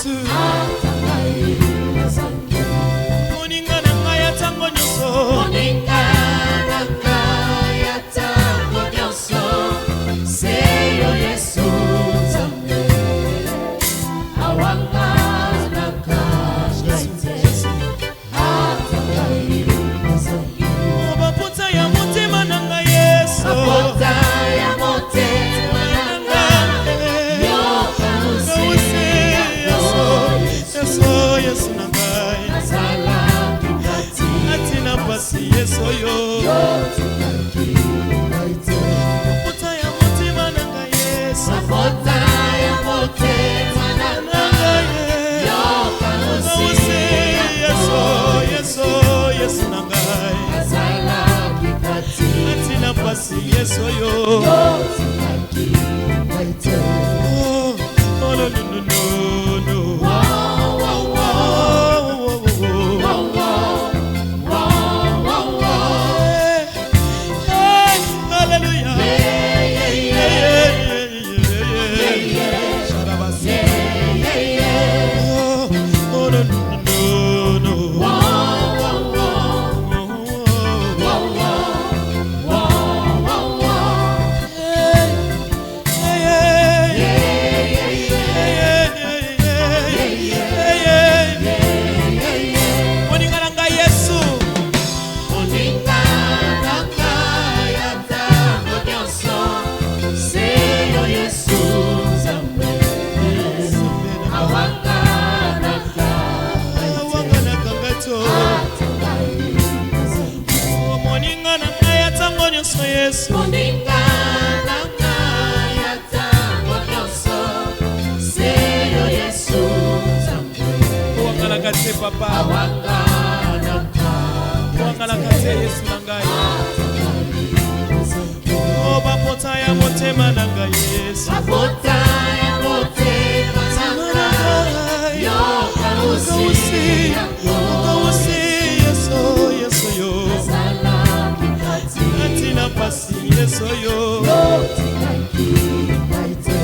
Yesu. Moninga na ngai ya ntango nyonso.
Moninga na ngai ya ntango nyonso, se yo Yesu Nzambe, awanganaka ngai te, ata ngai nazangi.
Bapota ya motema na ngai Yesu.
Bapota ya motema na ngai, yoka
Kause
yango,
Yesu, Yesu, Yesu na ngai.
Nazalaki kati
Kati na pasi Yesu oyo.
Yotikaki ngai te.
Bapota ya motema na ngai Yesu.
Bapota ya motema na
Na
ngai,
ngai.
yoka
Kause
yango,
Yesu, Yesu, Yesu na ngai.
Nazalaki kati
Kati na pasi Yesu oyo.
Yotikaki ngai te.
Oh, oh, no, no, no, no, no.
Wow, wow, wow,
Oh, oh, oh, oh.
wow, wow, wow, wow.
Hey, hey, hallelujah.
Yeah, yeah,
Yeah,
yeah,
yeah, yeah, yeah, yeah. Sharabasi.
yeah, yeah.
Oh, oh, no, no, no, no.
Wow, wow, wow,
Oh, oh, oh.
wow, wow, wow, wow.
Hey, hey, hey.
Yeah, yeah, yeah,
Hey, hey, hey, hey. Hey, hey.
yeah, yeah.
Moninga na ngai Yesu.
Moninga na ngai ya ntango nyonso, se yo Yesu Nzambe, awanganaka
Awanganaka ngai to.
ata ngai nazangi.
Oh, moninga na ngai ya ntango nyonso Yesu.
Moninga na ngai ya ntango nyonso, se yo Yesu Nzambe,
Owanganaka te papa.
awanganaka
Owanganaka te Yesu na ngai. Oh, bapota ya motema na ngai Yesu.
Bapota ya motema na ngai, yoka
Okausi,
yango.
okausi, Yesu, Yesu yo.
Nazalaki kati
Kati na pasi Yesu yo.
Yotikaki ngai te.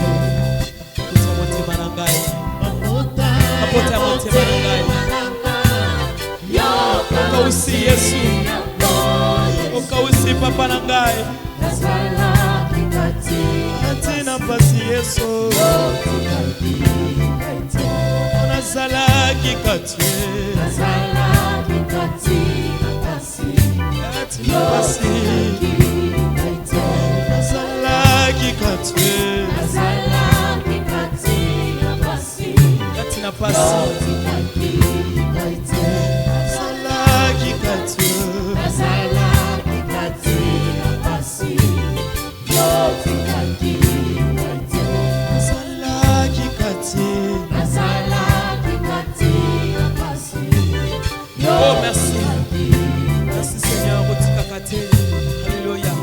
Bapota ya motema na ngai.
Bapota
Bapota ya
ya
motema na ngai.
motema na ngai, yoka
Okausi Yesu.
yango.
Okausi papa na ngai.
Nazalaki kati
Kati na pasi Yesu.
Yotikaki ngai te.
Nazalaki kati.
Nazalaki kati na pasi
Kati na pasi.
Ngai te.
Nazalaki kati.
Nazalaki kati na pasi
Kati na pasi.
Yotikaki ngai te.
Nazalaki kati.
Nazalaki kati na pasi Yotikaki ngai te
Nazalaki kati.
Nazalaki kati na pasi
Oh, merci. Merci Seigneur. Otikaka te. Alléluia.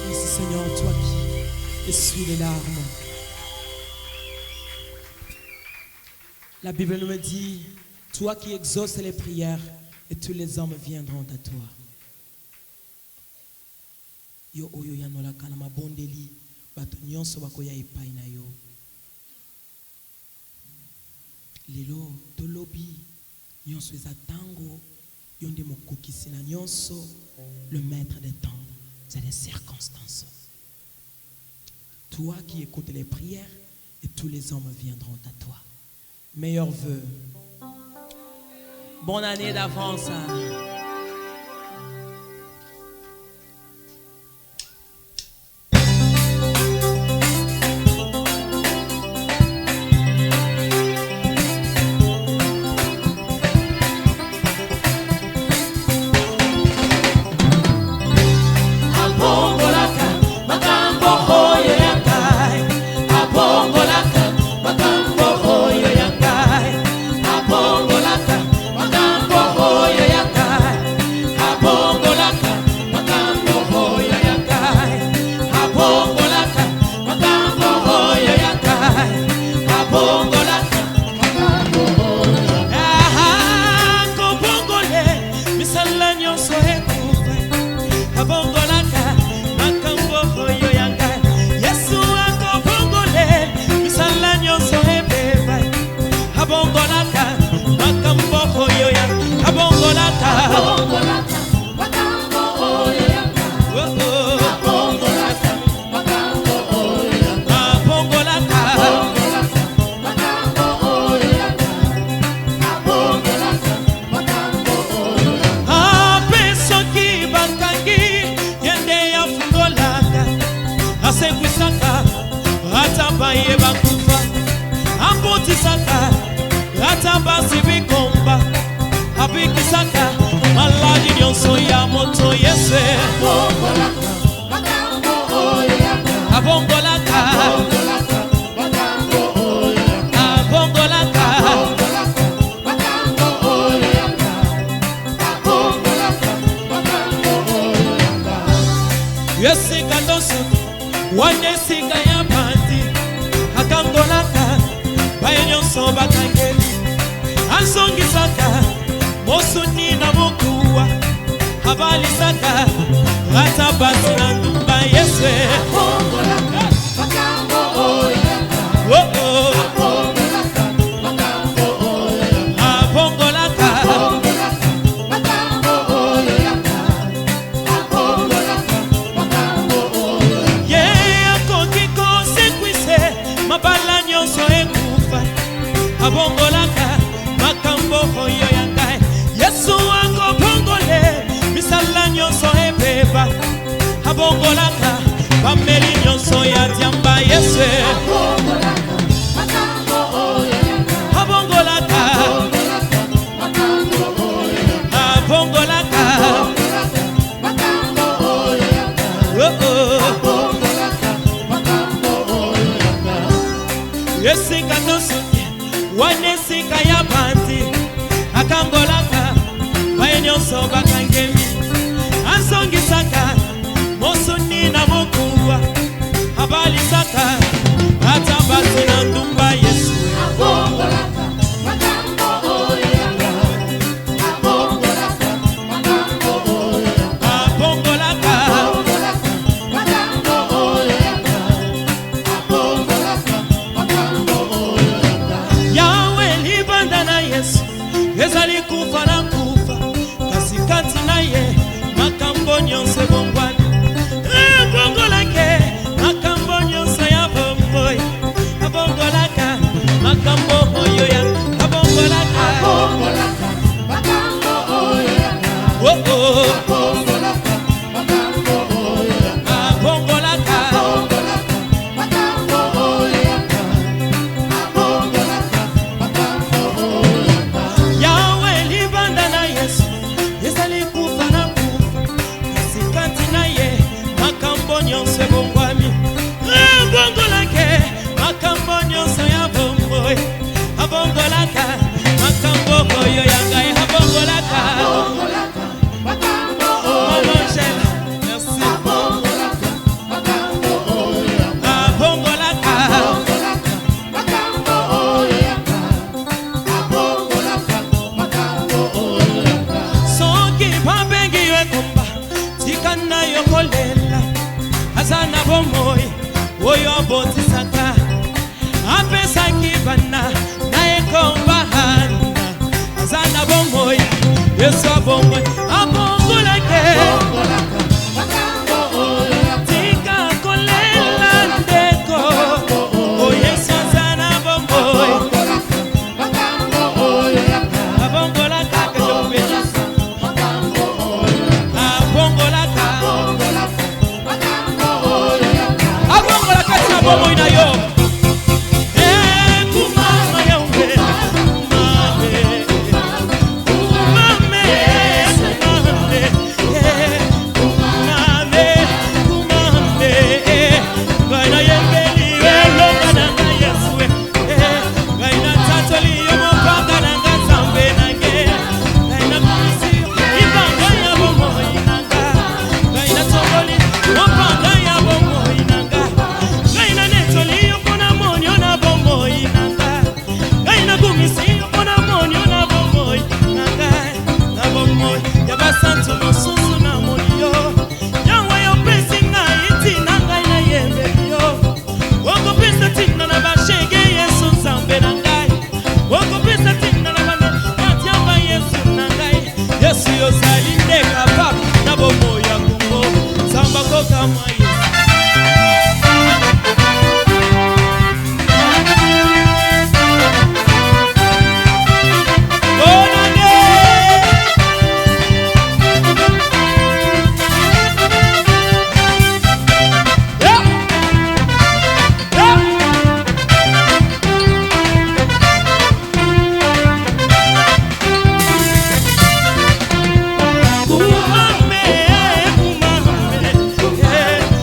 Merci Seigneur, toi qui essuies les larmes. La Bible nous me dit, toi qui exauces les prières, et tous les hommes viendront à toi. Yo oyo oyanolaka na mabondeli, bato nyonso bakoya epai na yo. Lelo tolobi nyonso eza ntango yo nde mokokisi na nyonso, le maître des temps et des circonstances. Toi qui écoutes les prières, et tous les hommes viendront à toi. Meilleurs vœux. Bonne année d'avance, hein.
Abongolaka makambo oyo ya ngai, abongolaka makambo oyo ya ngai, abongolaka makambo oyo ya ngai, abongolaka makambo oyo ya ngai, abongolaka makambo oyo ya ngai, abongolaka.
Ah, kobongole misala nyonso ekufa, abongolaka. Wana esika ya bandi, akangolaka baye nyonso bakangeli, azongisaka mosuni na mokuwa, abalisaka ata basi na ndumba. Yesu, oh, oh. Abongolaka. Ye akoki kosekwise mabala nyonso ekufa, abongolaka makambo oyo ya ngai. Yesu akobongole misala nyonso ebeba, abongolaka bameli nyonso ya diamba. Yesu abongolaka, abongolaka. Oh, oh. Esika tosuki wana esika ya bandi, akangolaka baye nyonso bakangemi, azongisaka mosuni na mokuwa, abalisaka ata basi na ndumba. Yesu abongolaka. Yawe, libanda na Yesu ezali kufa na kufa, kasi kati na ye makambo nyonso ebongwani. Ebongolake makambo nyonso ya bomoi, abongolaka makambo oyo ya abongolaka. Oh, oh. Abongolaka. Yawe, libanda na Yesu ezali kufa na kufa, kasi kati na ye makambo nyonso ebongwami. Abongolake makambo nyonso ya bomoi, abongolaka makambo oyo ya ngai, abongolaka. Mama Angèle, merci. Abongolaka. Soki babengi yo ekomba, tika na yo kolela. Aza na bomoi oyo abotisaka, apesaki bana na ekomba Hana. Aza na bomoi, Yesu abongoi, abongolake. Tika kolela, ndeko. O Yesu aza na bomoi, abongolaka. Que je vous bénisse. Abongolaka, abongola kati na bomoi na yo. Eh, kumama Yawe, kumame, kumame, kumame, eh, kumame, kumame, eh. Ngai nayembeli elonga na ngai Yesu, eh. Ngai natatoli yo mopanga na ngai, Nzambe na nge. Ngai nakumisi yo libanga ya bomoi na nga. Ngai natongoli mopanga ya bomoi na nga. Ngai nanetoli yo mpona moni yo na bomoi na nga. Ngai nakumisi yo mpona moni yo na bomoi na ngai. Na bomoi ya basantu mosusu namoni yo. Yawe, yopesi ngai ntina, ngai nayembeli yo. Okopesa ntina na bashege, Yesu Nzambe na ngai. Okopesa ntina na bame batiamba, Yesu na ngai. Yesu, yozali nde capable na bomoi ya Kongo. Nzambe akokamwa, Yesu. Bonne année! Yeah! Yeah! Kumame, kumame, eh.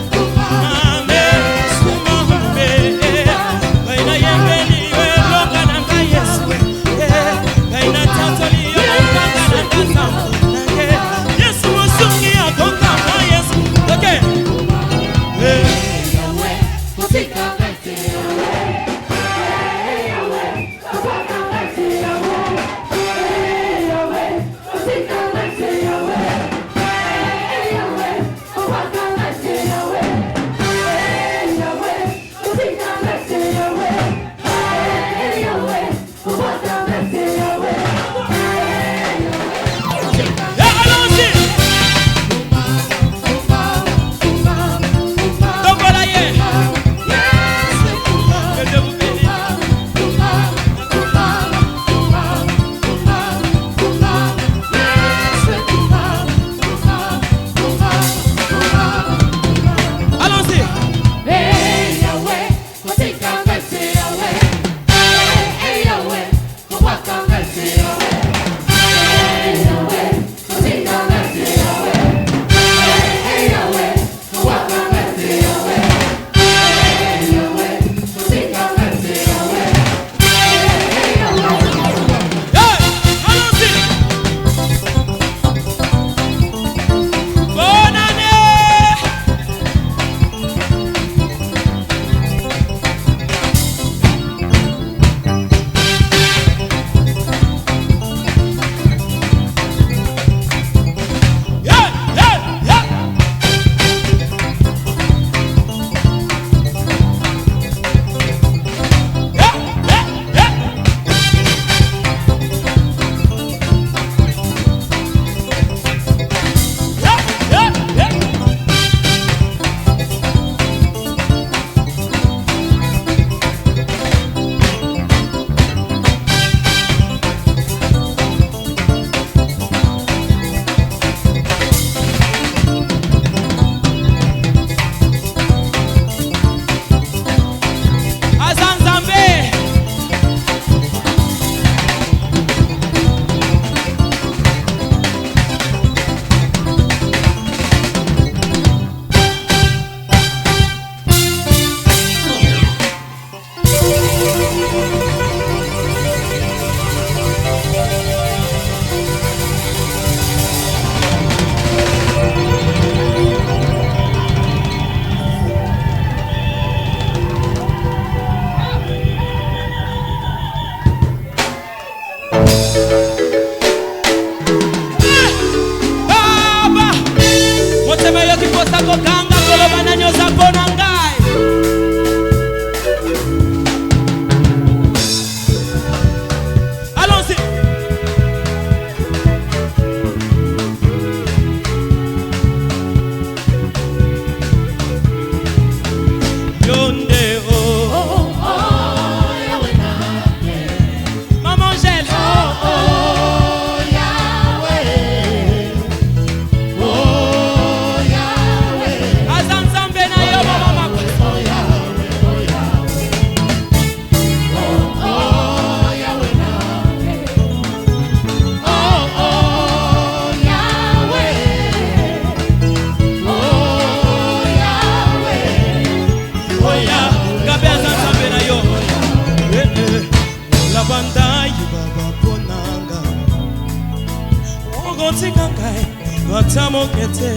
Ata moke te,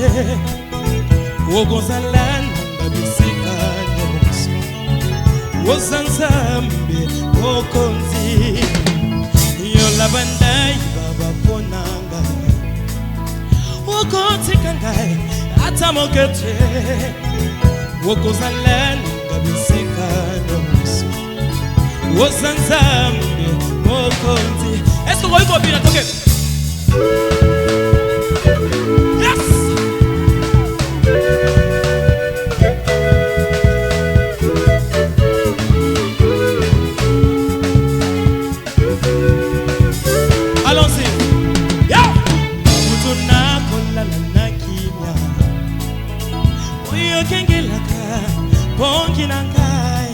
okozala nanga bisika nyonso. Oza Nzambe mokonzi, yolaba ndai baba mpo na ngai. Okotika ngai ata moke te, okozala nanga bisika nyonso. Oza Nzambe mokonzi. Est-ce okoki kobina toke? Yes! Allons-y. Yeah! Mutu nakolala na kimia, oyo okengelaka pongi na ngai,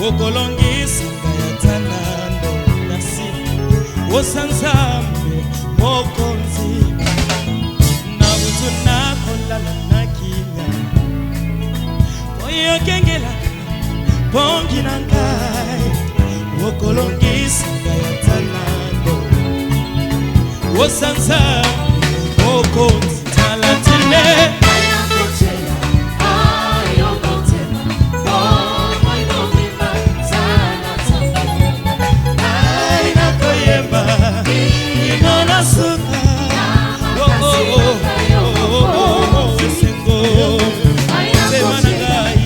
okolongisa ngai ata na ndo. Merci, oza Nzambe mokonzi. Na butu nakolala na kimia, oyo okengelaka pongi na ngai, okolongisa ngai ata na ndo. Oza Nzambe mokonzi, tala tine. Ngai nakoyemba kino na suka. Oh, oh, oh, oh, oh, oh, esengo motema na ngai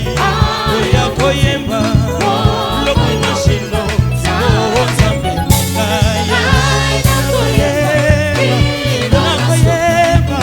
oya koyemba lokola shino. Oh, Nzambe na ngai, nakoyemba, nakoyemba.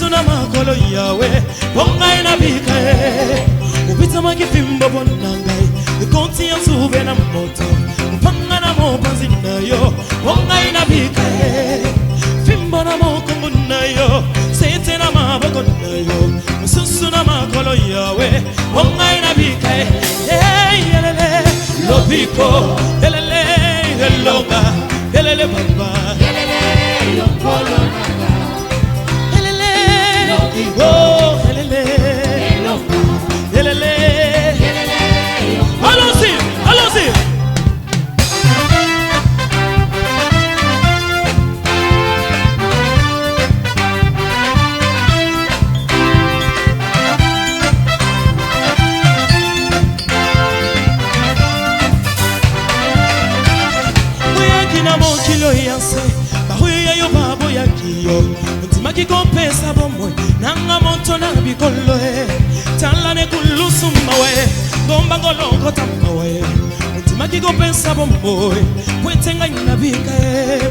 Mosusu na makolo yawe mpo ngai nabika ye obitamaki fimbo mpo na ngai ekonti ya nzube na moto mopanga na mopanzi na yo mpo ngai nabika ye fimbo na mokongo na yo sete na maboko na yo mosusu na makolo yawe mpo ngai nabika ye elele lobiko elele elonga elele papa
Yelele yo nkolo na nga.
elele oh elele
Elonga.
elele
Yelele yo
Allons-y, allons-y. Oyaki na mokili oyo ya nse baoyo ya yo baboyaki yo ondimaki kopesa bomoi nanga moto na bikolo e tala nekulusu mawe ngomba ngolokota mawe ondimaki kopesa bomoi po ete ngai nabika e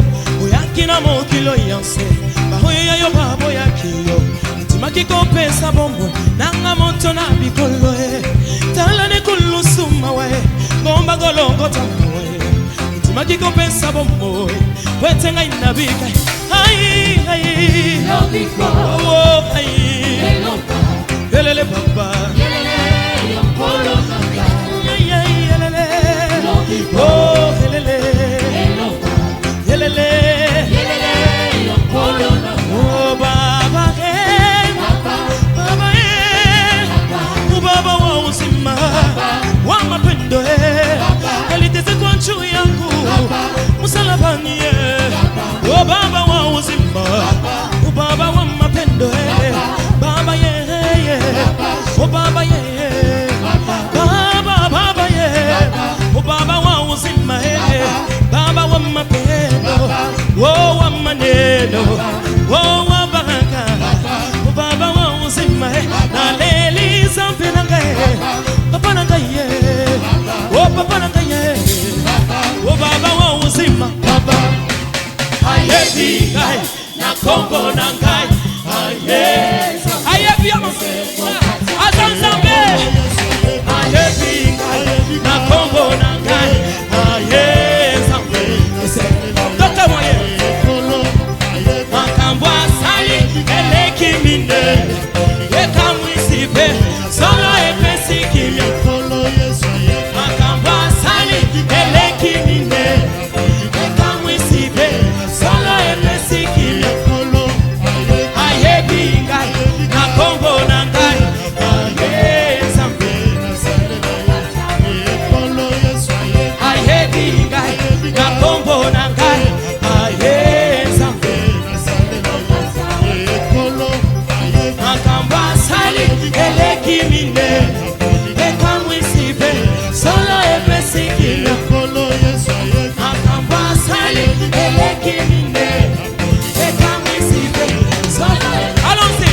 oyaki na mokili oyo ya nse baoyo ya yo baboyaki yo ondimaki kopesa bomoi nanga moto na bikolo e tala nekulusu mawe ngomba ngolokota mawe ndimaki kopesa bomoi po ete ngai nabika ai ai
lobiko.
oh, ai
Elonga.
elele papa
Yelele yo nkolo na nga.
Ai, ai, elele
Lobiko.
oh elele
Elonga.
elele
Yelele yo nkolo na nga.
oh baba eh
Papa,
baba eh
papa,
ubaba wa uzima wa mapendo eh aliteseka juu yangu msalabani eh o baba wa uzima ubaba wa mapendo eh baba ye ye o baba ye baba baba ye o baba wa uzima eh baba wa mapendo o wa maneno o wa baraka o baba wa uzima eh nalelisa mpe na ngai papa na ngai ye o papa na ngai ye o baba wa uzima baba ayebi ngai na kombo na ngai aye ayebi ya aza nzambe ayebi ngai na kombo na ngai aye nzambe Dr. Moye makambo asali eleki minene ekamwisi mpe solo epesi kimia makambo asali eleki minene ekamwisi mpe solo epesi kimia ayebi ngai na kombo na ngai aye nzambe ayebi ngai na kombo na ngai aye nzambe makambo asali eleki minene ekamwisi mpe solo epesi kimia makambo asali eleki minene ekamwisi mpe solo. Allons-y.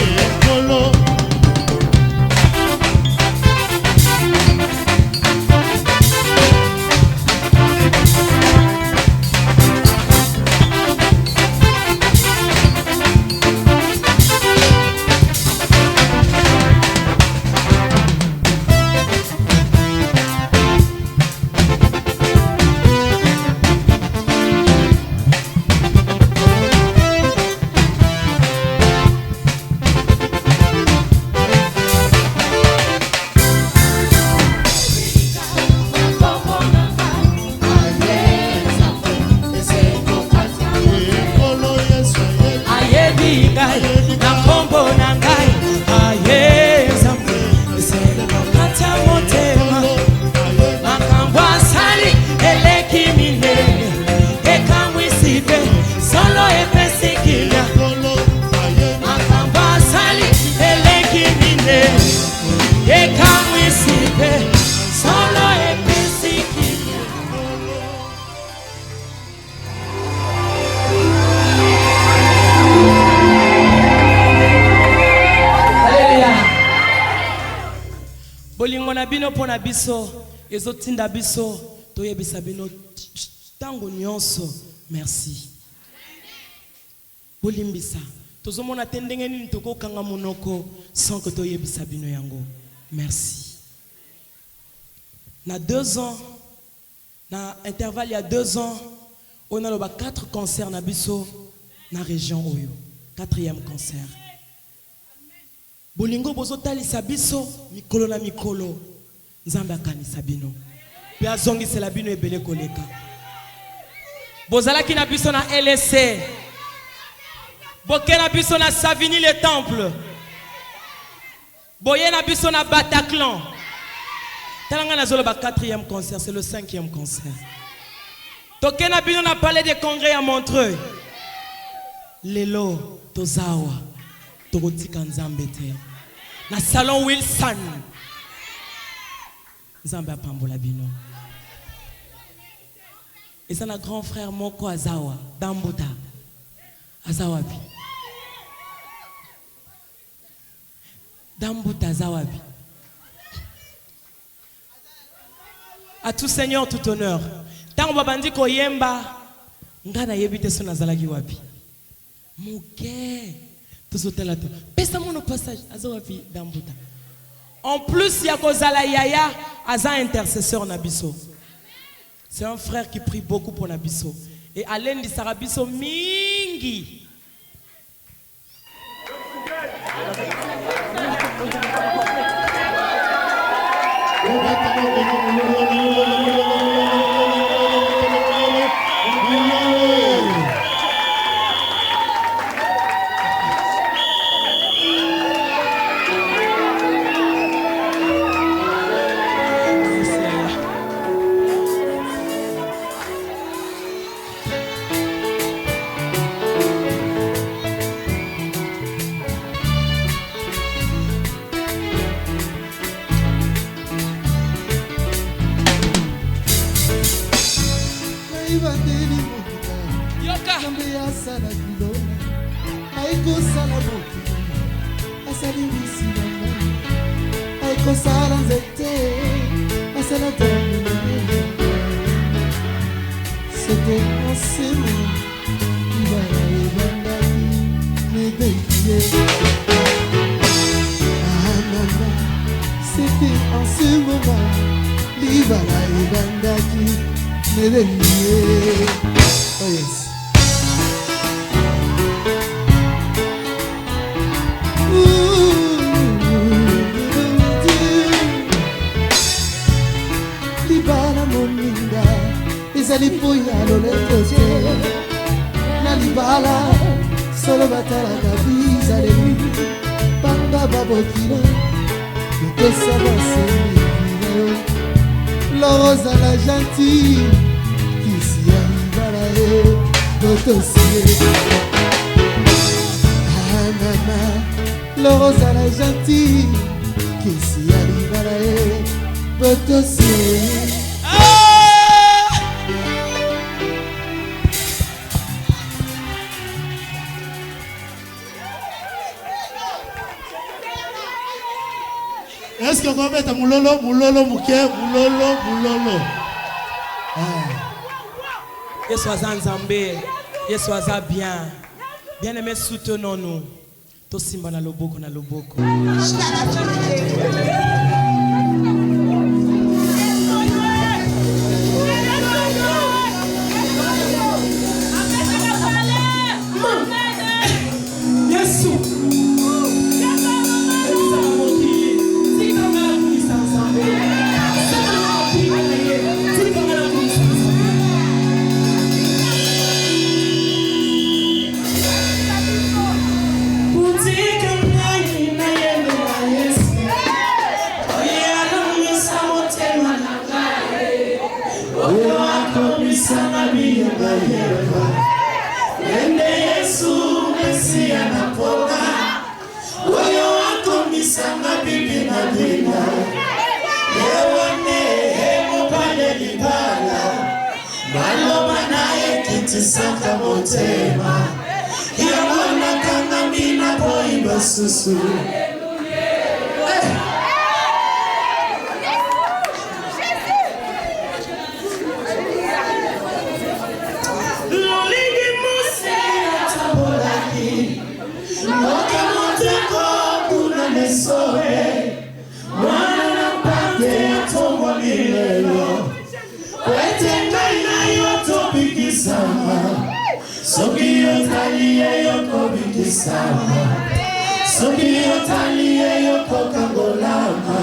kombo na ngai. Aye Nzambe, esengo kati ya
ayebi ngai na nkombo na ngai aye nzambe esengo kati ya motema makambo asali eleki minene ekamwisi mpe solo epesi kimia makambo asali eleki minene ekamwisi mpe solo epesi kimia. Haleluya. Bolingo na bino mpo na biso ezotinda biso toyebisa bino ntango nyonso merci. Bolimbisa.
Tozomona te ndenge nini tokokanga monoko sans que toyebisa bino yango. Merci. Na 2 ans, na intervalle ya 2 ans, oyo naloba 4 concerts na biso na region oyo. Quatrième concert. Bolingo bozotalisa biso mikolo na mikolo, Nzambe akanisa bino pe azongisela bino ebele koleka. Bozalaki na biso na LSC, boke na biso na Savigny le Temple, boye na biso na Bataclan. Tala ngai nazoloba quatrième concert, c'est le cinquième concert. Toke na bino na Palais des Congrès ya Montreuil. Lelo toza awa. Tokotika Nzambe te. Na salon Wilson. Nzambe apambola bino. Eza na grand frère moko azawa Dambuta. Aza wapi? Dambuta aza wapi? À tout seigneur tout honneur. Tango babandi koyemba nga nayebi te so nazalaki wapi. Moke tozo tala to pesa mono passage aza wapi dambuta en plus ya kozala yaya aza intercesseur na biso c'est un frère qui prie beaucoup pona biso et alendisaka biso mingi.
Naibandeli motuka
Yoka.
Nzambe asalaki lola aikosala mokili asali wisi na ngai aikosala nzete asala ntango C'était en ce moment libala ebandaki mibeki ye Ah mama C'était en ce moment libala ebandaki mibeki ye Oh yes Libala moninga ezali mpo ya lolendo te na libala solo batalaka bizaleli banga babokilo yopesa basengi na yo lorozala gentil kisi ya libala ye botosi ye ah, mama lorozala gentil kisi ya libala ye botosi ye
Est-ce que okobeta mulolo mulolo moke mulolo mulolo
Yesu aza Nzambe, Yesu aza bien. Bien aimé, soutenons-nous. Tosimba na loboko na loboko. Yesu ebisaka mokili tika nga nakumisa Nzambe sala nga mapinga na ye tika nga nakumisa Nzambe. Tika ngai nayembela Yesu oyo alongisa motema na ngai oyo akomisa nga biyembayemba yende Yesu Mesia na pona oyo akomisa nga bibinabina ye wane mobali libala maloba na ekitisaka motema yango nakangami na boyi basusu. Lolenge Mose atambolaki
Nzambe. Soki otali ye yokokangolama,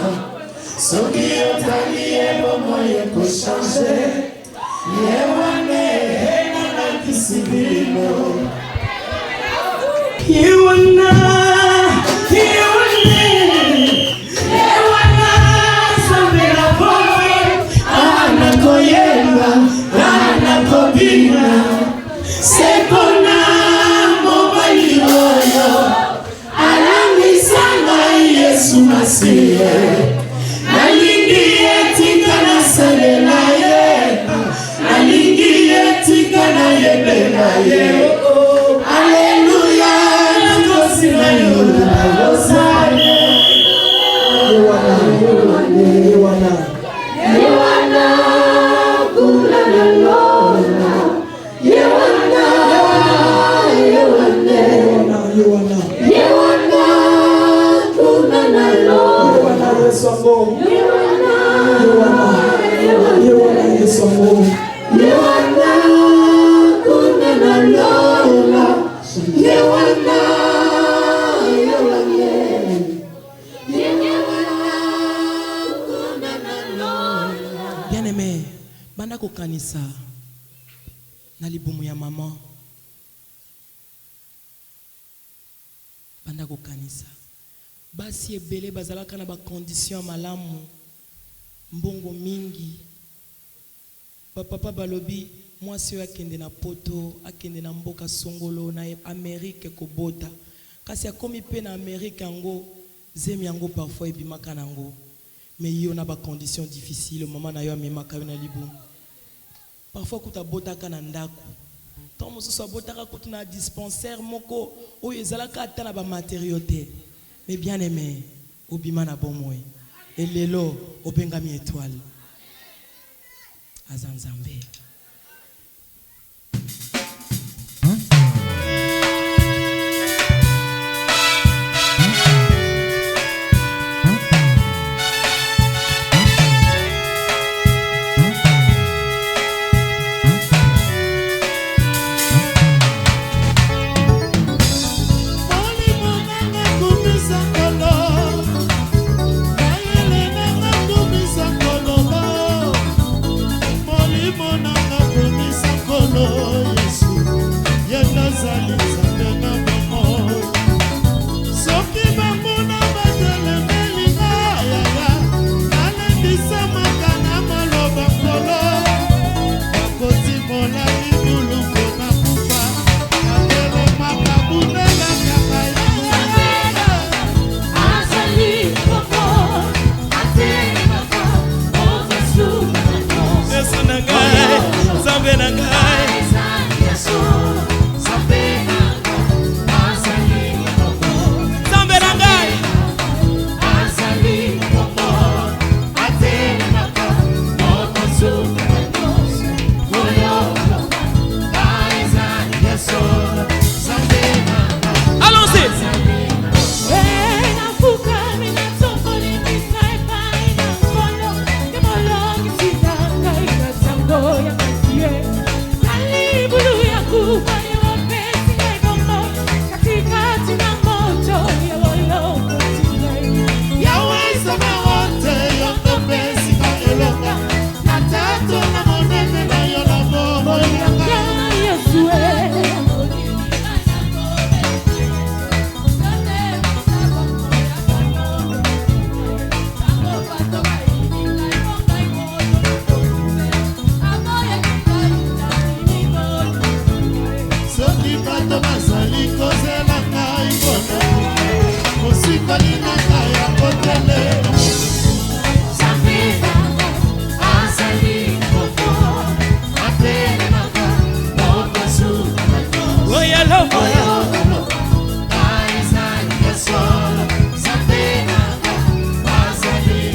soki otali ye bomoi ekochange. Ye wana enanakisi bino.
Ye wana, ye wana, ye wana, Nzambe na bomoi,
Ana koyemba, ana kobina, se mpona mobali oyo alangisa ngai Yesu Masiye. Nalingi ye tika nasalela ye, nalingi ye tika nayembela ye. Aleluya, nakosi na yo nayosaye.
Ye wana, ye wana. Ye wana, ye wana. Ye wana, Yesu yango. Ye wana, ye wana, Yesu yango. Bien aimé, banda kokanisa na libumu ya mama. Banda kokanisa basi ebele bazalaka na bacondition ya malamu, mbongo mingi. Bapapa balobi mwasi oyo akende na poto, akende na mboka songolo na Amerike kobota, kasi akomi mpe na Amerike yango zemi yango parfois ebimaka nango. Mais yo na bacondition difficile, mama na yo amemaka yo na libumu. Parfois kutu abotaka na ndako, ntango mosusu abotaka kutu na dispensaire moko oyo ezalaka ata na bamaterio te. Mais bien aimé, obima na bomoi, elelo obengami étoile. Aza Nzambe.
Molimo nanga kumisa Nkolo, mayele nanga kumisa Nkolo, molimo nanga kumisa Nkolo Yesu, ye nazali Nzambe na bomoi. Soki banguna batelemeli nga yaya, nalendisamaka na maloba Nkolo. Bakotimola libulu mpona kufa, natelemaka bundelaka ngai.
Yesu na ngai, Nzambe na ngai. Nzambe na ngai. Allons-y.
Yawe Nzambe wote, yo nde esika elonga, na tato na monene na yo na bomoi na ngai. Soki bato bazali kozela ngai mpona mosikoli na ngai ya kotelema.
Oya lobo.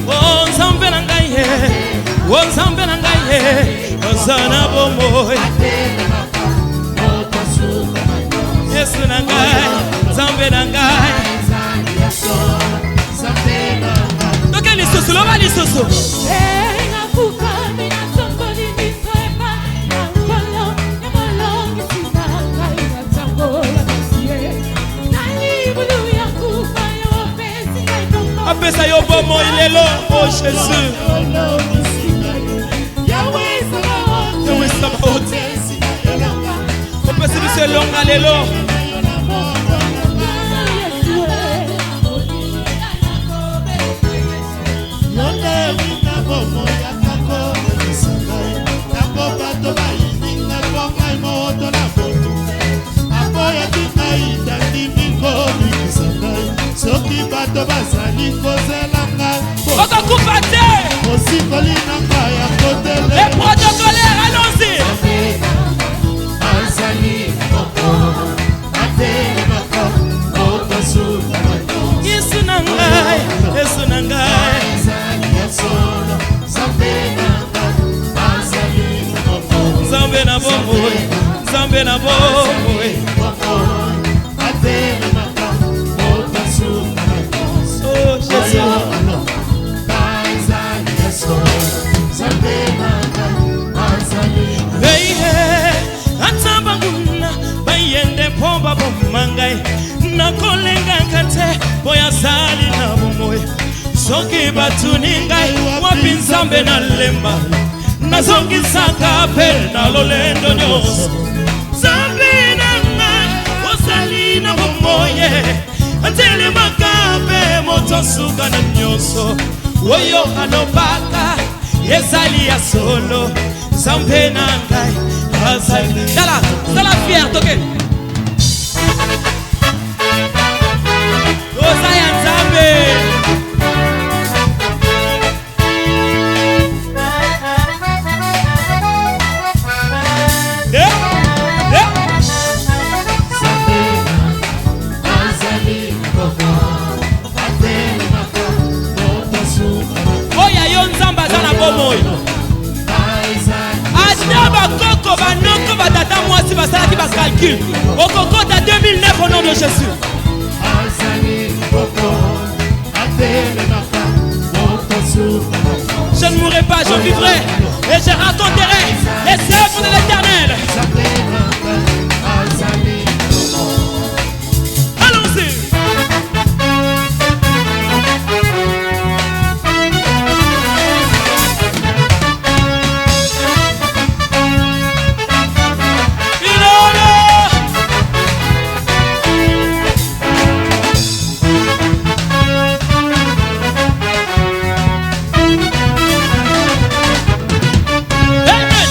Oh, Nzambe na ngai ye. Oh, Nzambe na ngai ye. Oza na bomoi. Yesu na ngai, Nzambe na ngai. Toke lisusu, loba lisusu.
Thank you.
Tozopesa yo bomoi lelo, o Jésus. Yawe Sabaoth, opesi biso elonga lelo.
Soki bato bazali kozela ngai,
Okokufa te.
Mosikoli na ngai ya kotele.
Les protocolaires, allons-y.
Azali moko atelemaka moto suka na nyonso.
Yesu na ngai, Yesu na ngai.
Ezali ya solo, Nzambe na ngai azali moko.
Nzambe na bomoi, Nzambe na bomoi.
Moko atelemaka moto suka na nyonso.
Oh Jésus.
Oyo aloba ezali ya solo, Nzambe na ngai azali.
Hey, hey, ata banguna bayende mpo baboma ngai, nakolengaka te mpo azali na bomoi. Soki batuni ngai wapi Nzambe, nalemba, nazongisaka mpe na lolendo nyonso: Nzambe na ngai ozali na bomoi, atelemaka mpe moto suka na nyonso. Oyo alobaka ezali ya solo, Nzambe na ngai azali. Tala, tala, fier toke, oza ya Nzambe. Eh, eh.
Nzambe azali moko atelemaka moto suka na
Oyo yo Nzambe aza na bomoi. Ata bakoko, banoko, batata mwasi basalaki bacalcul, okokota 2009 au nom de Jésus.
Azali moko atelemaka moto suka na
Je ne mourrai pas, je vivrai et je raconterai les œuvres de l'Éternel.
Nzambe na ngai azali moko.
Allons-y. Ilolo. Amen.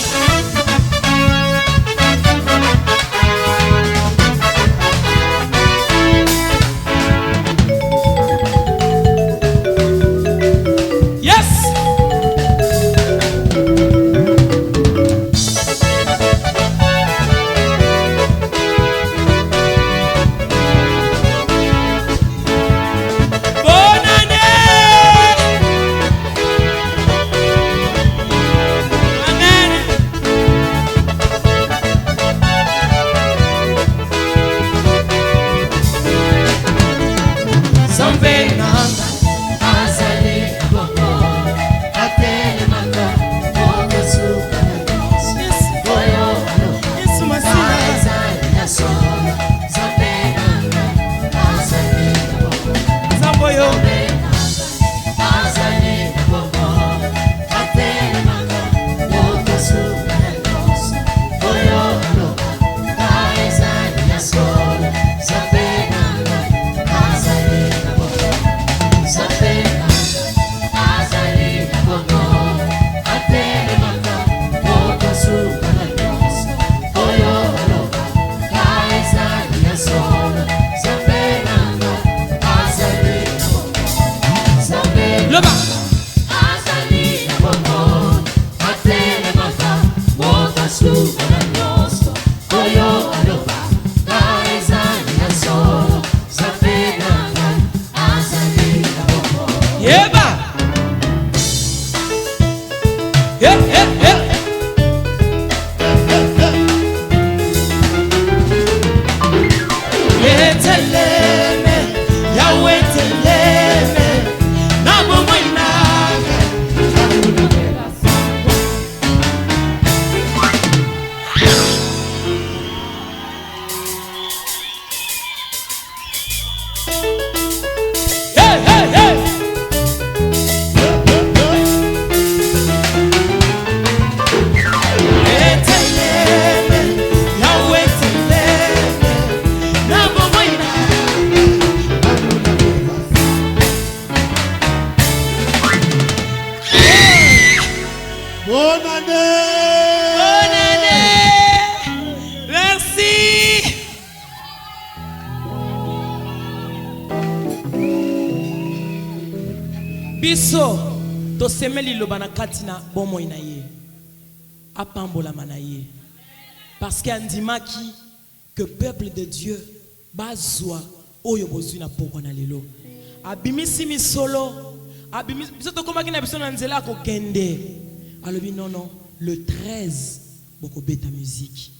Yes. Bonne année. Amen. Nzambe na ngai
Azali moko atelemaka moto suka na nyonso. Oyo aloba
Yesu Masiya.
ezali ya solo, Nzambe na ngai azali moko.
Nzambe oyo.
Azali moko atelemaka moto suka na nyonso. Oyo aloba ezali ya solo, Nzambe na ngai azali moko. Nzambe na ngai azali moko atelemaka moto suka na nyonso. Oyo aloba ezali ya solo, Nzambe na ngai azali moko. Nzambe
Loba.
azali na bongo atelemaka moto suka na nyonso. Oyo aloba ezali ya solo, Nzambe na ngai azali na bongo.
Yeba. Eh, eh, eh. Eteleme, Yahweh teleme, na bomoi na ngai. Hey, hey, hey. Biso toseme liloba na kati na bomoi na ye. Apambolama na ye. Parce que andimaki que peuple de Dieu bazwa oyo bozwi na pokwa na lelo. Abimisi misolo, abimisi biso tokomaki na biso na nzela ya kokende. Alobi non non, le 13 bokobeta musique.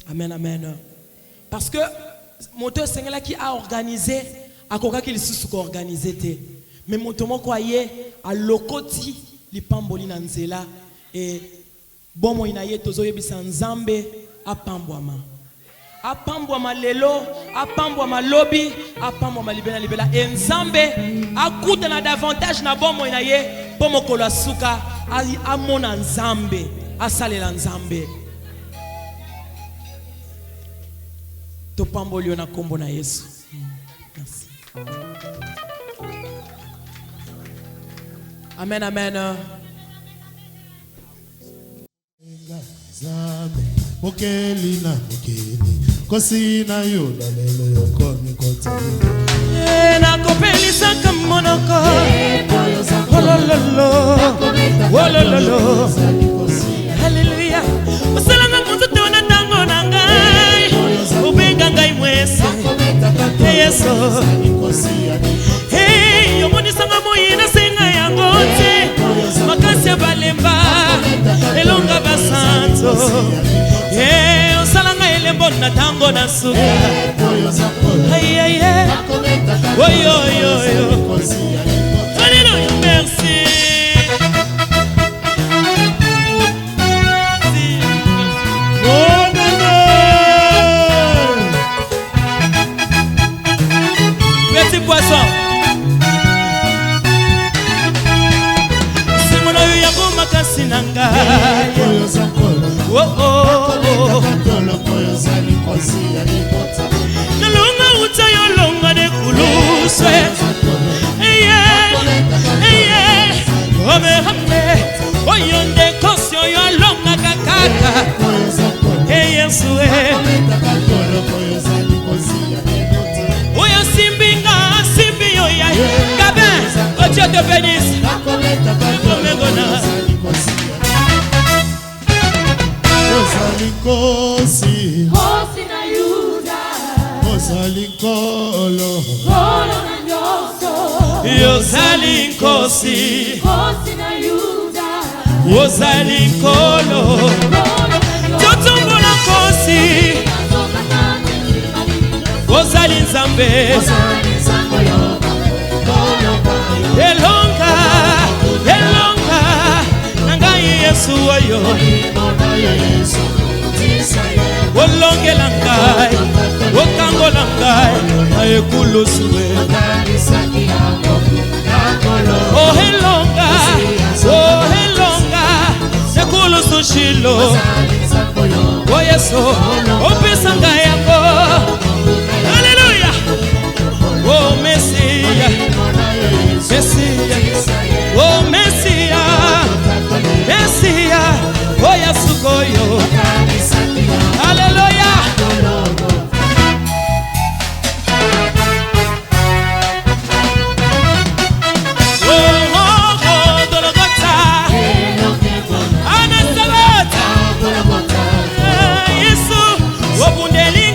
Amen amen. Parce que moto esengelaki a organiser, akokaki lisusu ko organiser te. Mais moto moko aye alokoti lipamboli na nzela et bomoi na ye tozoyebisa Nzambe apambwama. Apambwama lelo, apambwama lobi, apambwama libela libela. Et Nzambe akutana davantage na bomoi na ye mpo mokolo ya suka amona Nzambe, asalela Nzambe. Topamboli yo na kombo na Yesu. Merci. Amen, amen.
Nzambe mokeli na mokili kosi na yo na lelo yokomi kotelema
Eh, nakopelisaka monoko olololo olololo Alléluia. Osalanga mosusu na ntango na ngai obenga ngai mwese Yesu. Hey, omonisanga moi nasenga yango te makasi ya balemba elonga basanzo. Hey, osalanga elembo na ntango na suka. Ay, ay, ay. Oyo, oyo, oyo. Alléluia, merci. Petit poisson. Sengo na yo yango makasi na ngai. Oh, oh, oh. Nalonga uta yo longa de kuluswe. Eye, eye, ome ame. Oyo nde kosi oyo alongaka kaka. E Yesu e. Oyo asimbi nga asimbi yo ya. Gabin, que Dieu te bénisse. Komengona.
Ozali nkosi,
Nkosi na Yuda,
ozali nkolo,
Nkolo na nyonso.
Yozali nkosi,
Nkosi na Yuda,
ozali nkolo.
Nkolo na nyonso.
Totombola nkosi, ozali Nzambe. Elonga, elonga na ngai Yesu oyo. Olongela ngai, okangola ngai na ekulusu. Oh elonga, oh elonga, ekulusu shilo. Oh Yesu, opesa ngai yango. Alléluia. Oh Messia, Messia, oh Messia, Messia, oh Yesu koyo. Alléluia. Oh, oh, oh, Golgotha. Anasabata. Eh, Yesu, obundeli.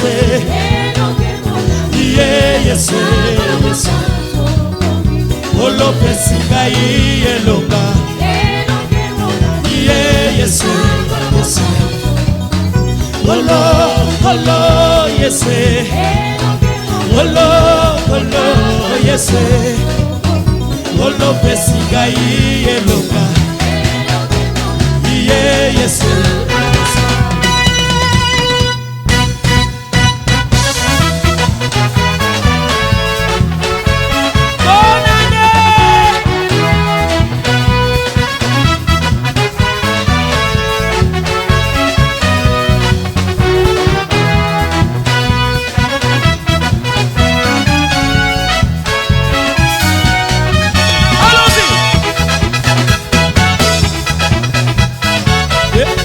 Yesu, ye Yesu, Yesu. Olopesi ngai elonga. Ye Yesu, Yesu. Olo, olo, Yesu. Olo, olo, Yesu. Olopesi ngai elonga. Ye Yesu. Bonne année! Allons-y! Yeah.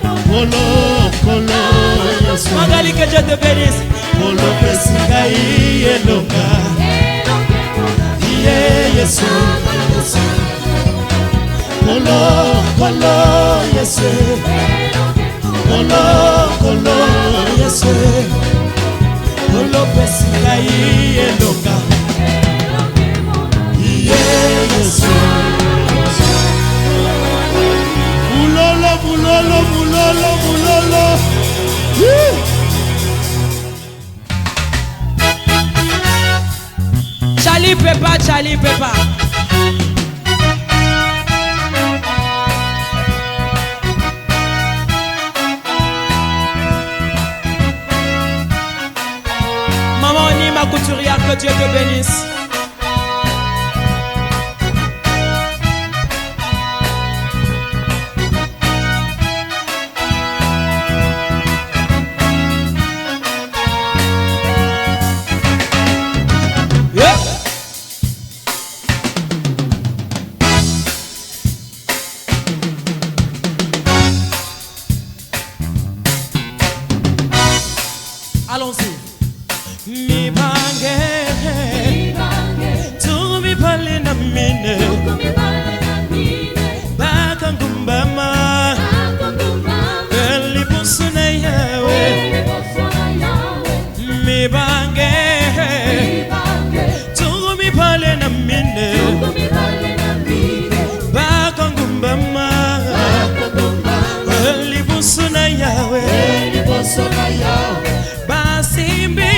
Oh,
Kolo, kolo, Yesu.
Magali, que Dieu te bénisse. Olopesi ngai elonga. Ye Yesu, Yesu. Kolo, kolo, Yesu. Kolo, kolo, Yesu. Olopesi ngai elonga. Ye Yesu.
Mulolo, mulolo, mulolo, mulolo. Yee.
Charlie Pepa, Charlie Pepa. Maman Nima couturière, que Dieu te bénisse. Yeah. Allons-y. Mibange, tumibale na mine, bakangumbama, liboso na Yawe. Mibange, tumibale na mine, bakangumbama, liboso na Yawe.
Liboso na Yawe.
Basimbi,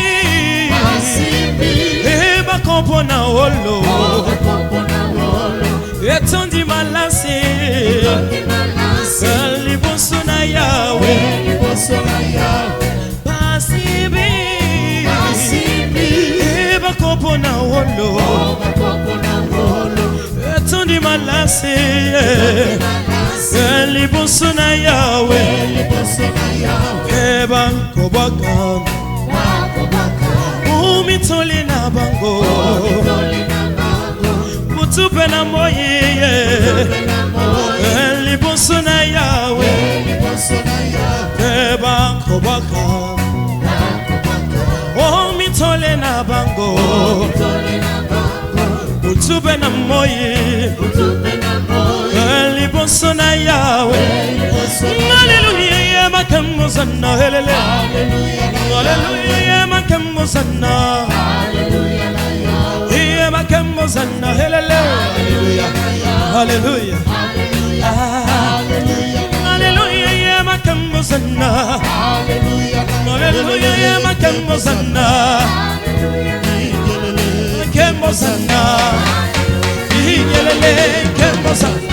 Basimbi.
e bakopo na wolo,
Bakopo na wolo.
etondi malasi,
Etondi malasi.
liboso na Yawe.
Liboso na Yawe.
Basimbi,
Basimbi.
e bakopo na wolo,
Bakopo na wolo.
etondi malasi,
Malasi.
liboso na Yawe.
Liboso na Yawe.
E bakobwaka
Bakobwaka.
mitoli na bango,
Mitoli na bango.
butu mpe na moi,
Mpe na moi.
liboso na Yawe.
Liboso na Yawe.
E bakobwaka
Bakobwaka.
o mitole na bango,
Mitoli na bango.
butu mpe na moi,
Butu mpe na moi.
liboso na Yawe.
Liboso na
Aleluya, makambo sana helele.
Hallelujah na
Aleluya, makambo sana.
Hallelujah na Yawe.
Iye makambo sana helele.
Hallelujah na Yawe.
Hallelujah.
Hallelujah.
Ah.
Hallelujah na
Hallelujah, makambo sana.
Hallelujah na
Alléluia, yema nkembo zana. Nkembo zana. Inyelele nkembo zana.